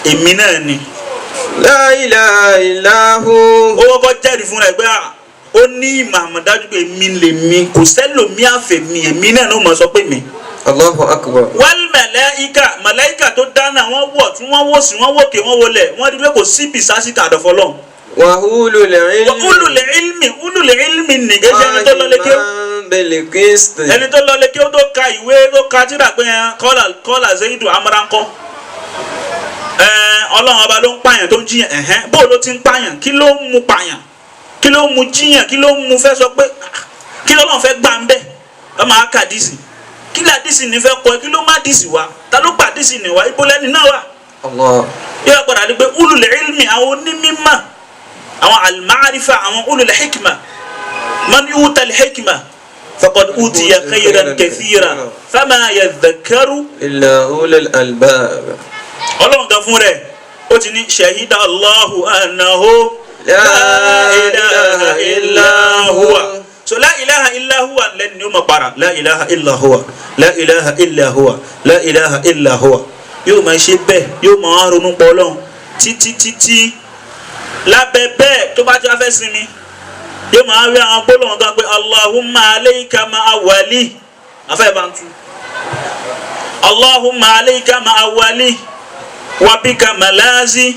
èmi náà ni. La ilaha illa hu. Ó kọ́kọ́ jẹ́rìí fúnra ẹ̀ pé ó ní ìmọ̀ àmọ̀dájú pé èmi lèmi, kò sẹ́lòmí àfẹ̀mí, èmi náà ló mọ̀ sọ pé mi. Allahu akbar. Wal màláíkà, màláíkà tó dáná wọ́n wọ̀ tí wọ́n wò sí, wọ́n wòkè, wọ́n wọlé, wọ́n rí pé kò síbi sásìkà àdọ̀fọ́ lọ́hùn. Wa ulul ilmi. Wa ulul ilmi, ulul ilmi nìgẹ́ ṣe ẹni tó lọ lé kéwú. Ẹni tó lọ lé kéwú tó ka ìwé tó ka tírà pé kọ́là Zaidu amúránkọ́. Ọlọ́run ọba ló ń pààyàn tó ń jiyàn, ẹ̀hẹ́n bó ló ti ń pààyàn, kí ló ń mu pààyàn, kí ló ń mu jiyàn, kí ló ń mu fẹ́ sọ pé kí lọ́lọ́run fẹ́ gbà ń bẹ́, ẹ máa kà dísì, kí lè dísì ní fẹ́ kọ ẹ, kí ló má dísì wá, ta ló gbà dísì ní wá, ibo lẹ́ni náà wà. Yóò padà di pé ulul ilmi, àwọn onímọ̀, àwọn al-ma'rifa, àwọn ulul hikma, man yuta al-hikma faqad utiya khayran kathira fama yadhakkaru illa ulul albab. Ọlọ́run gan fún rẹ̀ ó ti ní shahida Allahu annahu la ilaha illa huwa. So la ilaha illa huwa lẹ́nu ni ó máa para la ilaha illa huwa, la ilaha illa huwa, la ilaha illa huwa. Yóò máa ṣe bẹ́ẹ̀, yóò máa ronú pọ̀ Ọlọ́run títí títí lábẹ́ bẹ́ẹ̀ tó bá ti wá fẹ́ sinmi yóò máa rí àwọn gbólóhùn kan pé Allahumma alayka ma awali, afẹ́ bá ń tu Allahumma alayka ma awali wa bika malazi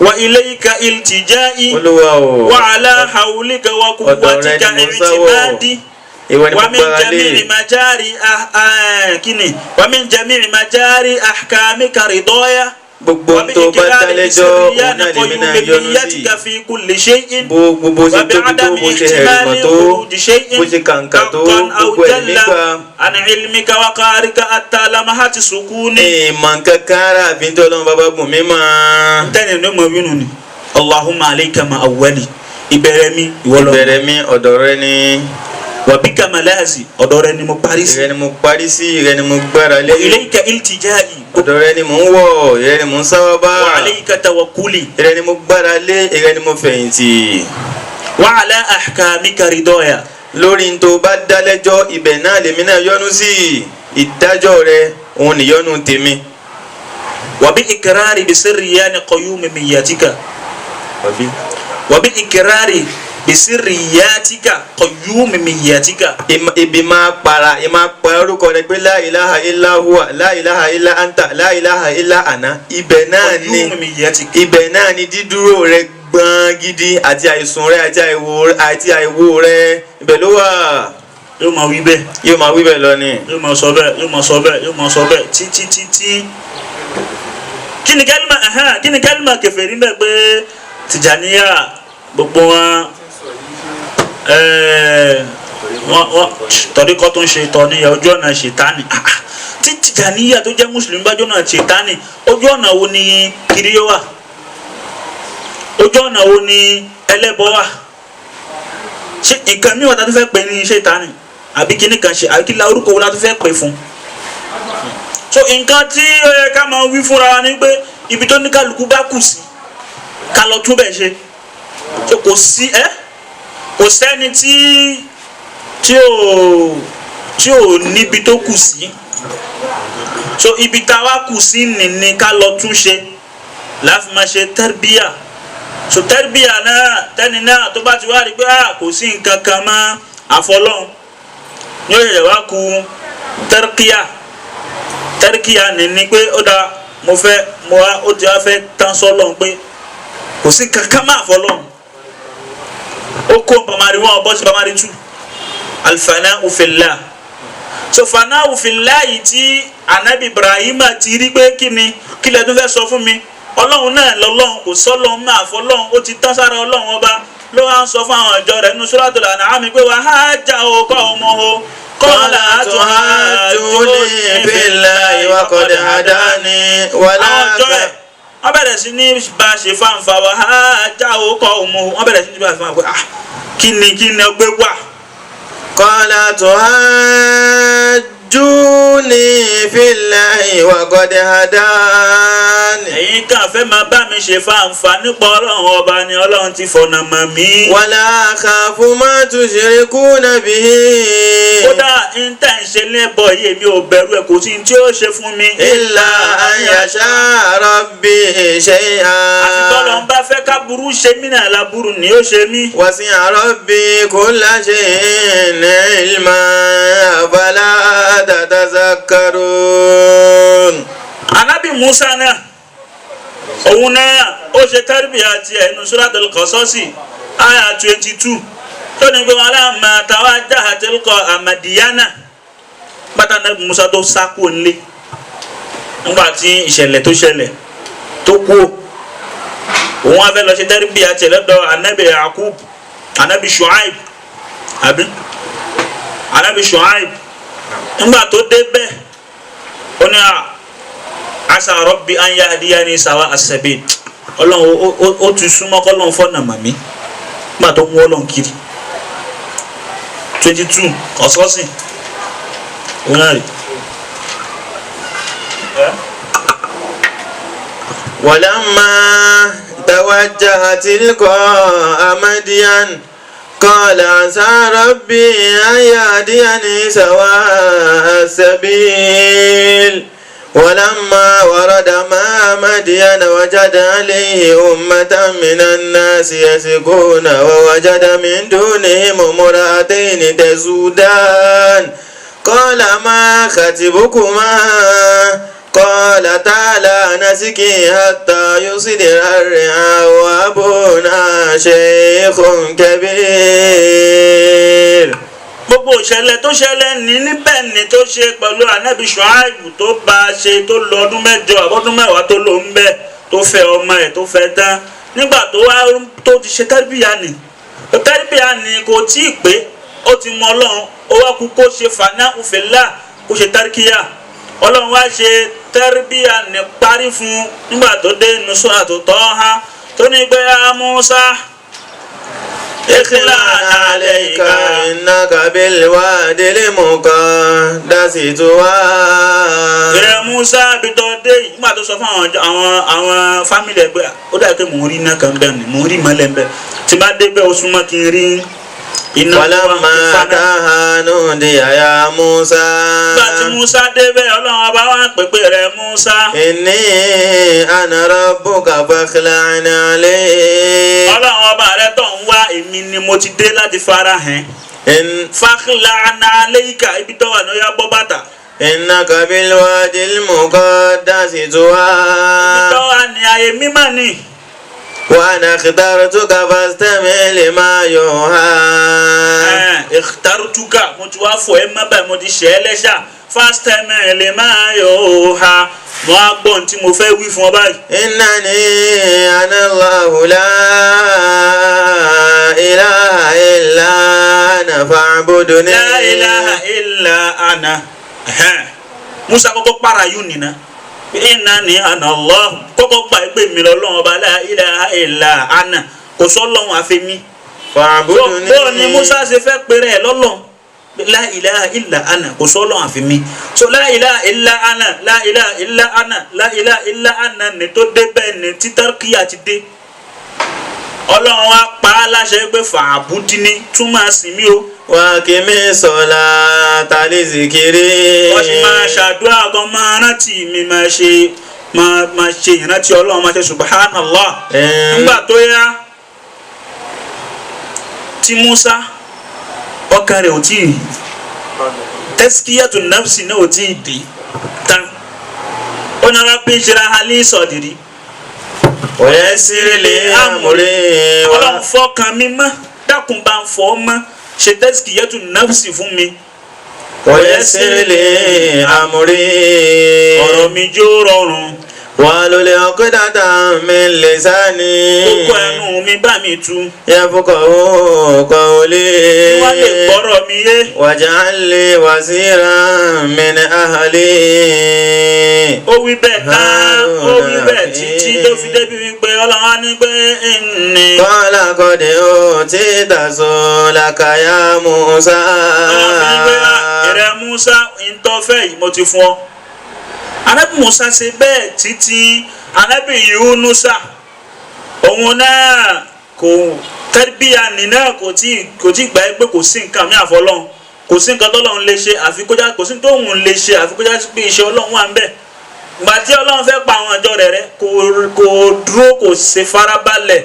wa ilayka iltijai wa ala hawlika wa quwwatika i'timadi wa min jami'i majari kini wa min jami'i majari ahkamika ridaya. Gbogbo tó bá dálẹ́jọ́ òun náà lèmi náà yọ́nú sí. Gbogbo bó ṣe tóbi tó, bó ṣe ẹ̀rìmọ̀ tó, bó ṣe kàǹkà tó, gbogbo ẹ̀ nígbà. Ìmọ̀ nǹkan ara àfi tó lọ́n bàbá bùn mí mọ́. Tẹ́lẹ̀ ní mo wí nù ni Allahumma alayka ma awwali, ìbẹ̀rẹ̀ mi ìwọ lọ. Ìbẹ̀rẹ̀ mi ọ̀dọ̀ rẹ ni. Wa bika malazi, ọ̀dọ̀ rẹ ni mo parí sí. Ìrẹ ni mo parí sí, ìrẹ ni mo gbára lé. Wa ilayka iltijai, ọ̀dọ̀ rẹ ni mò ń wọ̀, ìrẹ ni mò ń sáwọ́ bá. Wa alayka tawakkuli, ìrẹ ni mo gbára lé, ìrẹ ni mo fẹ̀yìntì. Wa ala ahkamika ridaya, lórí n tó bá dálẹ́jọ́ ibẹ̀ náà lèmi náà yọ́nú sí, ìdájọ́ rẹ òun nìyọ́nú tèmi. Wa bi ikrari bi sirriyani qayyumiyyatika, wa bi ikrari bisiriyatika qayyumiyatika. Ibi máa para ìmáa pa orúkọ rẹ pé la ilaha illa huwa, la ilaha illa anta, la ilaha illa ana. Ibẹ̀ náà ni, ibẹ̀ náà ni dídúró rẹ gbọ̀n gidi àti àìsùn rẹ àti àìwò rẹ, ibẹ̀ ló wà. Yóò máa wí bẹ́ẹ̀. Yóò máa wí bẹ́ẹ̀ lọ ni. Yóò máa sọ bẹ́ẹ̀, yóò máa sọ bẹ́ẹ̀, yóò máa sọ bẹ́ẹ̀ títí títí. Kí ni kálímà kí ni kálímà kèfèrí bẹ́ẹ̀ pé Tìjàníyà gbogbo wọn tọ́díkọ́ tó ń ṣe tọ́ níyà ojú ọ̀nà ṣètánì. Tí Tìjàníyà tó jẹ́ mùsùlùmí bá jọ́nà ṣètánì, ojú ọ̀nà wo ni kiri yóò wà? Ojú ọ̀nà wo ni ẹlẹ́bọ wà? Ṣé nǹkan mi wà tá a tún fẹ́ pè ní ṣètánì àbí kíní kan ṣe àbí kí la orúkọ wo la tún fẹ́ pè fún? So nǹkan tí ó yẹ ká máa wí fúnra wa ni pé ibi tó ní kálukú bá kù sí ká lọ tún bẹ̀ ṣe. So kò sí ẹ́ kò sẹ́ni tí ò níbi tó kù sí. So ibi tá a wá kù sí nìní ká lọ tún ṣe láti máa ṣe tẹ́rbíà. So tẹ́rbíà náà tẹ́ni náà tó bá ti wá rí pé kò sí nǹkan kan mọ́ àfọlọ́hún ní ó ṣẹ̀ṣẹ̀ wá ku tẹ́rkíà. Tẹ́rkíà nìní pé ó dáa mo fẹ́ mo wá ó ti wá fẹ́ tán sọ́lọ́hún pé kò sí nǹkan kan mọ́ àfọlọ́hún. Ó kó primary 1 bọ́ sí primary 2 al-fana'u fillah. So fana'u fillah yìí tí anabi Ibrahim ti rí pé kí ni kí lẹ tún fẹ́ sọ fún mi, ọlọ́run náà lọ́lọ́run kò sọ́lọ́run máa fọlọ́run ó ti tán sára ọlọ́run ọba ló wá ń sọ fún àwọn ìjọ rẹ̀ nínú Suratul An'am pé wà á já o kọ́ ọmọ o qala atuhajjuni fillahi wa qad hadani wala. Àwọn ìjọ rẹ̀ wọ́n bẹ̀rẹ̀ sí ní bá a ṣe fáǹfà wà á já o kọ́ ọmọ o wọ́n bẹ̀rẹ̀ sí ní bá a ṣe fáǹfà pé kí ni ọgbẹ́ wà. Qala tuhajjuni fillahi wa qad hadani. Ẹ̀yin kan fẹ́ máa bá mi ṣe fáǹfà nípa ọlọ́run ọba ni ọlọ́run ti fọ̀nà mọ̀ mí. Wala akhafu ma tushrikuna bihi. Kódà ń tẹ̀ ń ṣe lẹ́bọ̀ yìí mi ò bẹ̀rù ẹ̀ kò sí tí ó ṣe fún mi. Illa an yasha rabbi shay'an. Àfi bọ́lọ̀ ń bá fẹ́ káburú ṣe mí náà láburú ni ó ṣe mí. Wasi'a rabbi kulla shay'in ilma afala tatazakkarun. Ànábì Musa náà òun náà ó ṣe tẹ́rìbìyà tiẹ̀ nínú Suratul Qasasi àyà 22 tó ní pé wọn láàmà táwa jáde tilqa àmàdíyánà pátá Ànábì Musa tó sá kúrò nílé nígbà tí ìṣẹ̀lẹ̀ tó ṣẹlẹ̀ tó kú òun wá fẹ́ lọ ṣe tẹ́rìbìyà tiẹ̀ lọ́dọ̀ Ànábì Yakub Ànábì Shuaib àbí Ànábì Shuaib nígbà tó dé bẹ́ẹ̀ ó ní à asa rabbi an yahdiyani sawa as-sabil ọlọ́run ó ti súnmọ́ kọ́lọ́run fọ́nà màmí nígbà tó ń wọ́ ọlọ́run kiri 22 ọ̀sọ́sìn òun náà rí. Walamma tawajjaha tilqa'a Madyan qala asa rabbi an yahdiyani sawa'a as-sabil. ولما ورد ماء مدين وجد عليه أمة من الناس يسقون ووجد من دونهم امرأتين تزودان قال ما خطبكما قالتا لا نسقي حتى يصدر الرعاء وأبونا شيخ كبير. Gbogbo ìṣẹ̀lẹ̀ tó ṣẹlẹ̀ ní níbẹ̀ ni tó ṣe pẹ̀lú Ànábì Ṣuaibu tó bá a ṣe tó lọ ọdún mẹ́jọ àbọ̀dún mẹ́wàá tó lò ń bẹ̀ tó fẹ́ ọmọ ẹ̀ tó fẹ́ tán nígbà tó wá tó ti ṣe tẹ́rìbíyà ni tẹ́rìbíyà ni kò tí ì pé ó ti mọ Ọlọ́run ó wá kú kó ṣe fàná òfèlà kó ṣe tẹ́rìkíyà Ọlọ́run wá ṣe tẹ́rìbíyà ní parí fún nígbà tó dé nusura tó tọ́ ha tó ní pé Musa. اخلع عليك إنك بالوادي المقدس طوى. Ìrẹ̀ Musa bí tó dé nígbà tó sọ fún àwọn fámìlì ẹgbẹ́ ó dàbí pé mò ń rí iná kan bẹ́ẹ̀ ni mò ń rí ìmọ́lẹ̀ bẹ́ẹ̀ tí bá dé bẹ́ẹ̀ ó súnmọ́ kí n rí iná. Walamma ataha nudiya ya Musa. Nígbà tí Musa dé bẹ́ẹ̀ Ọlọ́run ọba wá pèpè rẹ̀ Musa. Inni ana rabbuka fakhla'na alayk. Ọlọ́run ọba rẹ̀ tó ń wá èmi ni mo ti dé láti fara hàn. Fakhla'na alayka ibi tó wà ní ó yá bọ́ bàtà. Innaka bilwadil muqaddasi tuwa. Ibi tó wà ní ayé mímọ́ ni. وأنا اخترتك فاستمع لما يوحى. اخترتك mo ti wá fọ̀ ẹ́ mọ́ báyìí mo ti ṣe é lẹ́ṣà fastami' lima yuha mo á gbọ́ ohun tí mo fẹ́ wí fún ọ báyìí. إنني أنا الله لا إله إلا أنا فاعبدني. لا إله إلا أنا. Musa kọ́kọ́ para yún nìna Innani ana Allah kọ́kọ́ gbà pé mi lọ́lọ́run ọba la ilaha illa ana kò sọ́lọ́run àfi mi. Fa'budni. Bó ni Musa ṣe fẹ́ péré ẹ̀ lọ́lọ́run la ilaha illa ana kò sọ́lọ́run àfi mi. So la ilaha illa ana la ilaha illa ana la ilaha illa ana ní tó dé bẹ́ẹ̀ ni títàkìyà ti dé. Ọlọ́run wa pa á láṣẹ pé fa'budni tún máa sìn mí o. Wa aqimi salata li zikri. Wọ́n sì máa ṣàdúrà gan máa rántí mi máa ṣe máa ṣe ìrántí Ọlọ́run máa ṣe subhanallah. Nígbà tó yá tí Musa ọkàn rẹ̀ ò tí ì tẹ́síkíyàtò nafsi náà ò tí ì dé tán ó nara pé ṣe ra alẹ́ sọ̀dìrí. Wa yassir li amri. Ọlọ́run fọkàn mi mọ́ dákun bá ń fọ́ mọ́ ṣe tẹ́síkíyàtò nafsi fún mi. Wa yassir li amri. Ọ̀rọ̀ mi jó rọrùn. Wahlul uqdatan min lisani. Kókó ẹnu mi bá mi tú. Yafqahu qawli. Wọ́n lè gbọ́rọ̀ mi yé. Waj'al li waziran min ahli. Ó wí bẹ́ẹ̀ tán, ó wí bẹ́ẹ̀ títí tó fi débi wípé Ọlọ́run á ní pé ní. Qala qad utita su'laka ya Musa. Ọlọ́run fi pé ìrẹ Musa ìtọ́fẹ́ yìí mo ti fún ọ. Ànábì Musa ṣe bẹ́ẹ̀ títí Ànábì Yunusa òun náà kò tẹ́bíà nínà kò tí gbà pé kò sí nǹkan mi àfọlọ́hun kò sí nǹkan tọ́lọ́hun lè ṣe àfi kó já kò sí tóun lè ṣe àfi kó já pé iṣẹ́ Ọlọ́run wà ń bẹ̀. Ìgbà tí Ọlọ́run fẹ́ pa àwọn ìjọ rẹ̀ rẹ́ kò dúró kò ṣe farabalẹ̀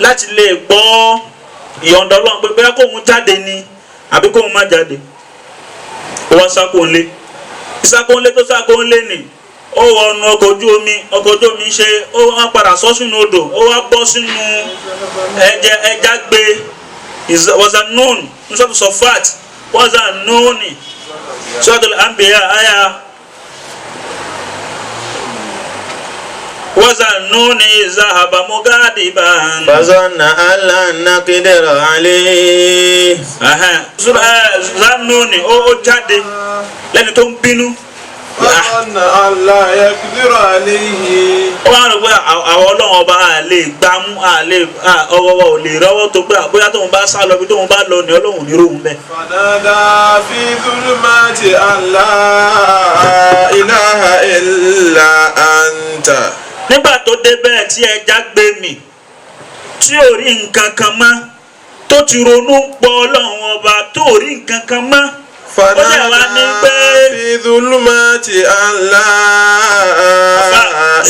láti lè gbọ́ ìyọ̀ǹda Ọlọ́run pé bóyá kóun jáde ni àbí kóun má jáde. Ó wá sákòó-lé ìsákóńlé tó sákóńlé nì ó wọnú ọkọ̀ ojú omi ṣe ó wá padà sọ sínú odò ó wá bọ́ sínú ẹja gbé wọ́sà nùn nùsọ̀tù sọ̀fàt wọ́sà nùnì sọ́tù àmbíyá àyà wọ́sà nùnì zahaba mugadiban. Fazanna allan naqdira alayhi. Zanuni ó jáde lẹ́ni tó ń bínú. Fazanna alla yaqdira alayhi. Ó wá rò pé àwọn Ọlọ́run ọba a lè gbámú a lè ọwọ́wọ́ ò lè rọ́wọ́ tó pé bóyá tóun bá sá lọ bí tóun bá lọ ní Ọlọ́run ní róhun bẹ́ẹ̀. Fanada fi dhulumati alla ilaha illa anta. Nígbà tó dé bẹ́ẹ̀ tí ẹja gbé mì tí ò rí nǹkan kan mọ́ tó ti ronú pọ̀ Ọlọ́run ọba tó rí nǹkan kan mọ́. Fanada fi dhulumati alla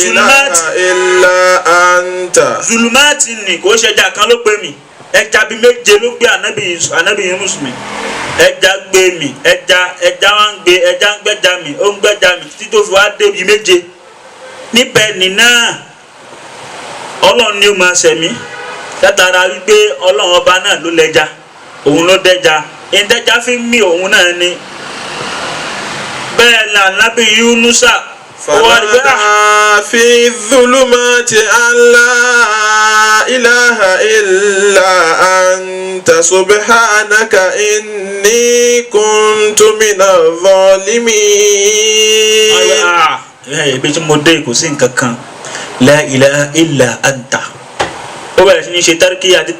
ilaha illa anta. Zulumati ni kò ṣe ẹja kan ló gbé mi ẹja bíi méje ló gbé Ànábì Yunus mi ẹja gbé mi ẹja wá ń gbé ẹja ń gbẹ́ja mi ó ń gbẹ́ja mi títí tó fi wá débi méje níbẹ̀ nínà Ọlọ́run ni ó máa ṣẹ̀mí látara wípé Ọlọ́run ọba náà ló lẹ́ja òun ló dẹ́ja ìdẹ́já fi ń mí òun náà ni bẹ́ẹ̀ là Ànábì Yunusa Fanada fi dhulumati alla ilaha illa anta subhanaka inni kuntu minadh dhalimin. Ibi tí mo dé kò sí nǹkan kan la ilaha illa anta. Ó bẹ̀rẹ̀ sí ní ṣe tẹ́ríkíyà àti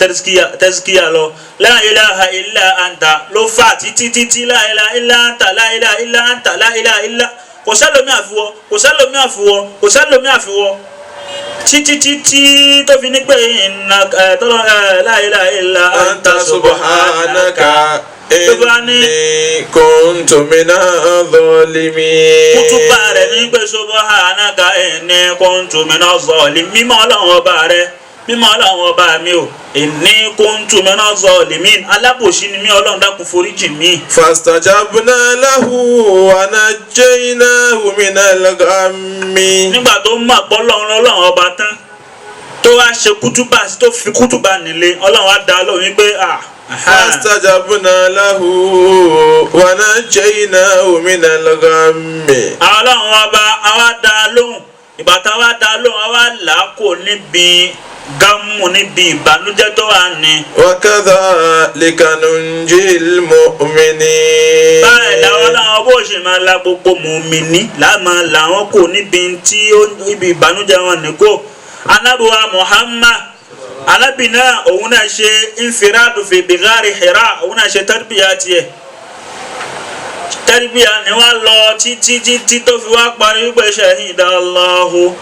tẹ́síkíyà lọ la ilaha illa anta ló fà títí títí la ilaha illa anta la ilaha illa anta la ilaha illa kò sẹ́lòmí àfiwọ́ kò sẹ́lòmí àfiwọ́ kò sẹ́lòmí àfiwọ́ títí títí tó fi ní pé ìnà tọ́lọ́ la ilaha illa anta subhanaka inni kuntu minadh dhalimin. Kútúbà rẹ̀ ní pé subhanaka inni kuntu minadh dhalimin mímọ́ Ọlọ́run ọba rẹ̀ mímọ́ Ọlọ́run ọba mi o inni kuntu minadh zalimin alábòsí ni mí Ọlọ́run dákun foríjì mí. Fastajabna lahu wa najjaynahu minal ghammi. Nígbà tó mọ̀ pé Ọlọ́run ọba tán tó wá ṣe kútúbà tó fi kútúbà nílé Ọlọ́run á dá lóhùn wípé à. Fastajabna lahu wa najjaynahu minal ghammi. Ọlọ́run ọba àwa dá lóhùn Ìgbà tá a wá dá lóhùn, a wá là á kò níbi gámù, níbi ìbànújẹ́ tó wà ní. وكذلك ننجي المؤمنين. Báyìí làwọn làwọn bó ṣe máa la gbogbo mùmíní láàmà làwọn kò níbi tí ibi ìbànújẹ́ wọn ní kó. Anábìwá Muhammad, anábì náà òun náà ṣe infiradu fi bigari Hira, òun náà ṣe tarbiya tiẹ̀. Tarbiya ni wọ́n lọ títí títí tó fi wá parí wípé shahida Allahu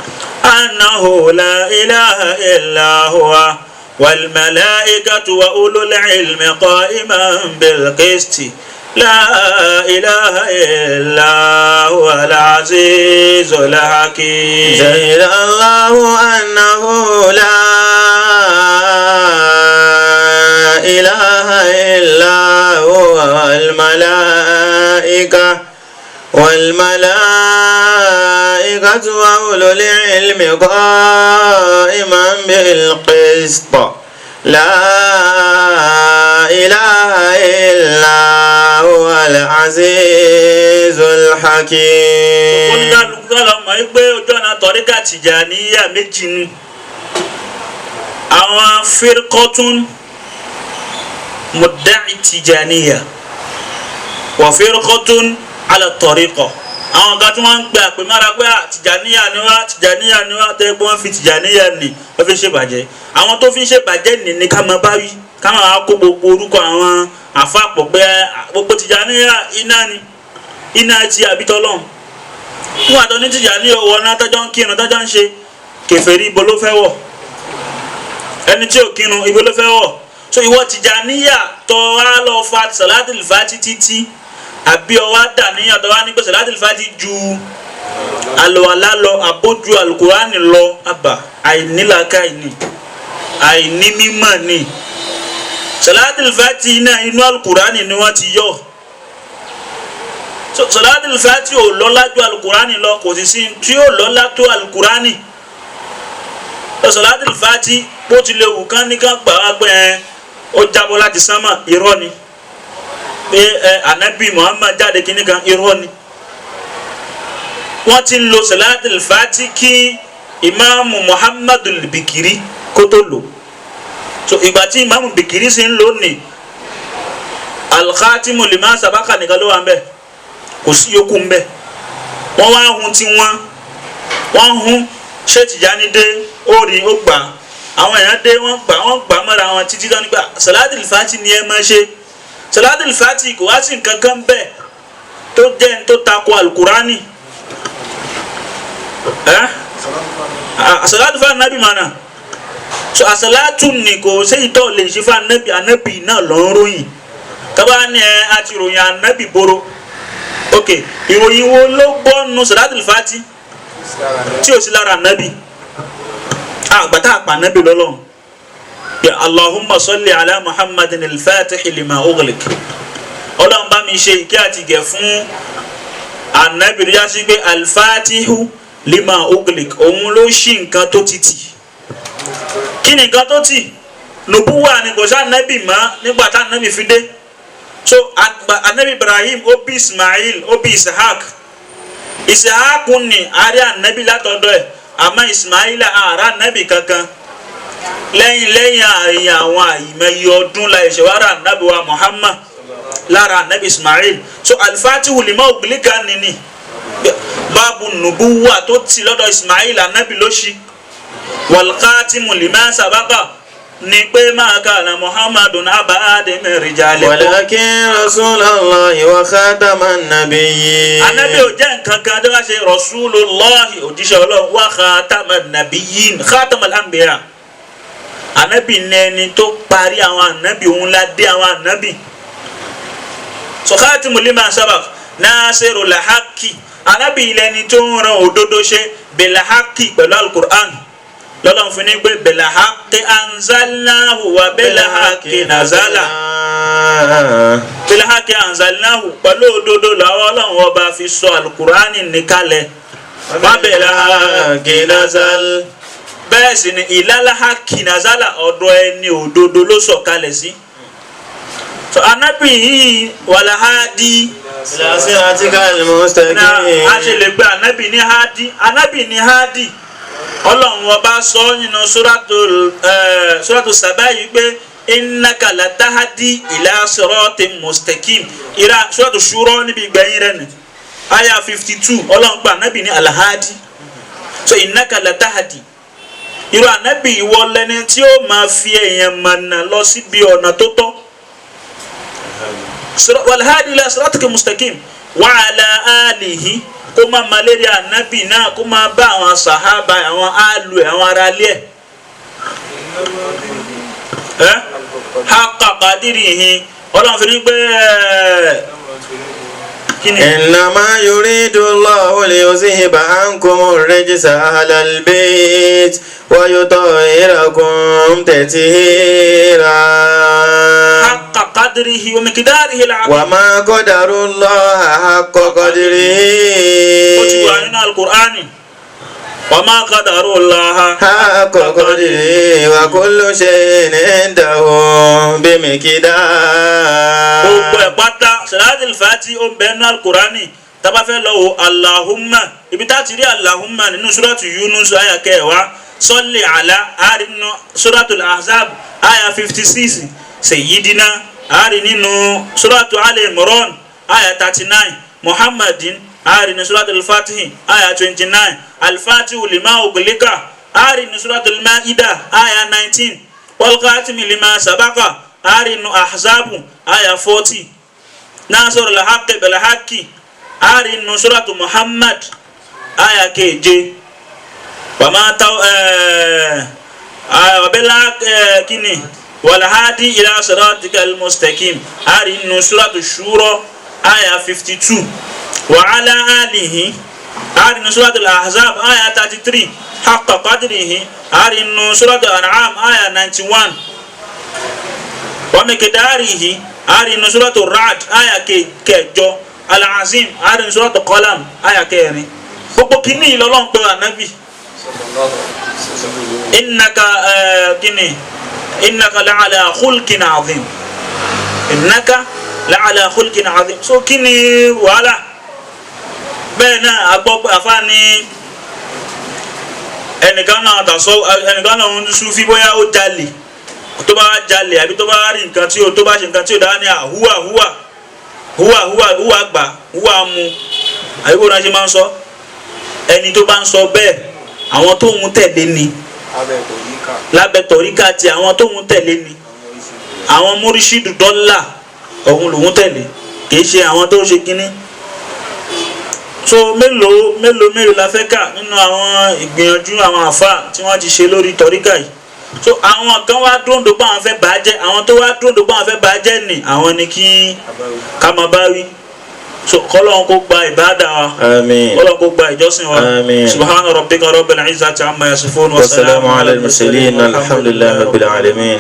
annahu la ilaha illa huwa wal malaikatu wa ulul ilmi qa'iman bil qisti la ilaha illa huwa al-azizul hakim. شهد الله أنه لا إله إلا هو والملائكة وأولو العلم قائما بالقسط لا إله إلا هو العزيز الحكيم. Oníkálukú lọ mọ̀ pé ojú ọ̀nà tọ̀ríkà Tìjàníyà méjì ni. Àwọn firqatun mudda'i Tìjàníyà wa firqatun ala tariqa. Àwọn kan tí wọ́n ń pè àpè mára pé Tìjàníyà ni wá, Tìjàníyà ni wá, tẹ́ pé wọ́n fi Tìjàníyà nì wọ́n fi ń ṣèbàjẹ́. Àwọn tó fi ń ṣèbàjẹ́ nì ni ká máa bá wí, ká máa kó gbogbo orúkọ àwọn àfàpọ̀ pé gbogbo Tìjàníyà iná ni, iná ti àbítọ́lọ́hún. Wọ́n àtọ́ ní Tìjàníyà wọ náà tọ́jọ́ ń kírun tọ́jọ́ ń ṣe kèfèrí, ibo ló fẹ́ wọ̀? Ẹni tí ò kírun ibo ló fẹ́ wọ̀? So ìwọ Tìjàníyà tó wá lọ fa Salatul Fati títí, àbí ọwá dàníyàn tó wá ní pé Salatul Fati ju àlùwàlá lọ, àbójú alukurani lọ, àbà àìnílàákàyè ni, àìnímímọ̀ ni. Salatul Fati náà inú alukurani ni wọ́n ti yọ. So Salatul Fati ò lọ́lá ju alukurani lọ, kò sì sí tí ò lọ́lá tó alukurani. Salatul Fati bó ti lè wù kán ní kán gbà wá pé ẹ ó jábọ́ láti sánmà, irọ́ ni. Pé ẹ anabi Muhammad jáde kínní kan, irọ́ ni. Wọ́n ti ń lo Salatul Fati kí ìmáàmù Muhammadu Bikiri kó tó lò. So ìgbà tí ìmáàmù Bikiri sì ń lò ní al-khatimu lima sabaka nìkan ló wà ń bẹ̀, kò sí yòókù ń bẹ̀. Wọ́n wá hun tí wọ́n hun ṣé Tìjàní dé ó rí ó gbà, àwọn èèyàn dé wọ́n gbà mọ́ra wọn títí tán nígbà Salatul Fati ni ẹ máa ṣe. Salatul Fati kò wá sí nǹkan kan bẹ́ẹ̀ tó jẹ́ ní tó tako alukurani. Salatu fún anabi mana. So asalatu ni kò séyìí tó lè ṣe fún anabi, anabi náà ló ń ròyìn. Tábà ní ẹ àti ròyìn anabi boro. Ok, ìròyìn wo ló gbọ́ nu Salatul Fati tí o sì lára anabi? Àgbàtà àpà anabi lọ́lọ́run. Ya Allahumma salli ala Muhammadin al-Fatihi lima ughliq. Ọlọ́run bá mi ṣe ìkẹ́ àti ìgẹ̀ fún anabi tó yá sí pé al-Fatihu lima ughliq, òun ló ṣí nǹkan tó ti tì. Kí ni nǹkan tó tì? Nùbúwà ni, kò sá anabi mọ́ nígbà tá anabi fi dé. So anabi Ibrahim ó bí Ismail, ó bí Ishaq. Ishaq ni àárẹ̀ anabi látọ̀dọ̀ ẹ̀, àmọ́ Ismail àárẹ̀ anabi kankan. Lẹ́yìn àyìn àwọn àyìnmẹ́yẹ ọdún la ìṣèwárà anabi wa Muhammad lára anabi Ismail. So al-Fatihu lima ughliqa nìní báàbù nùbúwà tó ti lọ́dọ̀ Ismail anabi ló ṣí. Wal-khatimu lima sabaqa ni pé máa kana Muhammadun aba adami rijalikum walakin rasulallahi wa khataman nabiyyin. Anabi ò jẹ́ nǹkan kan tó bá ṣe rasulullahi òjíṣẹ́ Ọlọ́run wa khataman nabiyyin khatamal anbiya. Anabi ní ẹni tó parí àwọn anabi, òun la dé àwọn anabi. So khatimu lima sabaq nasirul haqqi, anabi ilẹ̀ ni tó ń ran òdodo ṣe bil haqqi pẹ̀lú alukur'an. Lọ́lọ́run fún ní pé bil haqqi anzalnahu wa bil haqqi nazala. Bil haqqi anzalnahu pẹ̀lú òdodo làwọn Ọlọ́run ọba fi sọ alukur'ani nìkalẹ̀. Wa bil haqqi nazal. Bẹ́ẹ̀ sì ni ilal haqqi nazala, ọ̀dọ̀ ẹni òdodo ló sọ kalẹ̀ sí. So anabi yìí wàlá hadi. Ila siratikal mustaqim. Na a ṣe lè gbé anabi ní hadi, anabi ní hadi. Ọlọ́run ọba sọ nínú suratu Saba yìí pé innaka latahadi ila siratin mustaqim. Ìra suratu Shura níbi ìgbẹ̀yìn rẹ̀ nì aya 52, Ọlọ́run gba anabi ní alahadi. So innaka latahadi, irú anabi ìwọ lẹni tí ó máa fi èèyàn mọ̀nà lọ síbi ọ̀nà tó tọ́. Walhadi ila siratika mustaqim wa ala alihi, kó máa malérí anabi náà, kó máa bá àwọn sàhábà, àwọn alu ẹ̀, àwọn aráalé ẹ̀ haqqa qadirihi. Ọlọ́run fi ní pé kí ni. إنما يريد الله ليذهب عنكم الرجس أهل البيت ويطهركم تطهيرا. Haqqa qadrihi wa miqdarihi al-azim. وما قدروا الله حق قدره. Ó ti wà nínú alukur'ani, wa ma qadarullaha حق قدره وكل شيء عنده بمقدار. Gbogbo ẹ̀ pátá, Salatul Fati ó ń bẹ nínú alukurani. Tábà fẹ́ lọ wo Allahumma, ibi tá a ti rí Allahumma nínú suratu Yunus àyà 10, sọ́lì àlá àárí nínú suratul Ahzab àyà 56, Sayyidina àárí nínú suratu Ali Imran àyà 39, Muhammadin àárí nínú suratul Fatihi àyà 29, Al-Fatihu lima uglika àárí nínú suratul Maida àyà 19, wal khatimi lima sabaqa àárí nínú Ahzabu àyà 40, Nasrul haqqi bil haqqi àárí nínú suratu Muhammad àyà 7, wàmà taw wàbẹ́lá kínní wàlhadi ila siratikal mustaqim àárí nínú suratu Shura àyà 52, wa ala alihi àárí nínú suratu Ahzab àyà 33, haqqa qadrihi àárí nínú suratu An'am àyà 91, wa miqdarihi àárí nínú suratu Ra'd àyà 8, Al-Azim àárí nínú suratu Qalam àyà 4. Gbogbo kínní lọ́lọ́run pé ànábì innaka kínní innaka la'ala khulqin azim, innaka la'ala khulqin azim. So kínní wàhálà bẹ́ẹ̀ náà agbọ́ pé àfáàní ẹnìkan náà tàṣọ, ẹnìkan náà ń súnfí, bóyá ó jalè, tó bá jalè àbí tó bá rí nǹkan tí ó tó bá ṣe nǹkan tí ó dáa ní à húwà húwà húwà húwà húwà gbà húwà mu, àbí bó náà ṣe máa ń sọ. Ẹni tó bá ń sọ bẹ́ẹ̀, àwọn tó ń tẹ̀lé ni lábẹ́ tọ̀ríkà tí àwọn tó ń tẹ̀lé ni àwọn múrísídù dọ́là òun lòún tẹ̀lé, kìí ṣe àwọn tó ń ṣe kínní. So mélòó mélòó mélòó la fẹ́ kà nínú àwọn ìgbìyànjú àwọn àfa tí wọ́n ti ṣe lórí tọ̀ríkà yìí? So àwọn kan wá dúndùn pé àwọn fẹ́ bàjẹ́, àwọn tó wá dúndùn pé àwọn fẹ́ bàjẹ́ ni àwọn ni kí ká máa bá wí. So kọ́lọ́n kó gba ìbáàdà wa. آمين. Kọ́lọ́n kó gba ìjọsìn wa. آمين. Subhana rabbika rabbil izzati amma yasifun. والسلام على المرسلين، الحمد لله رب العالمين.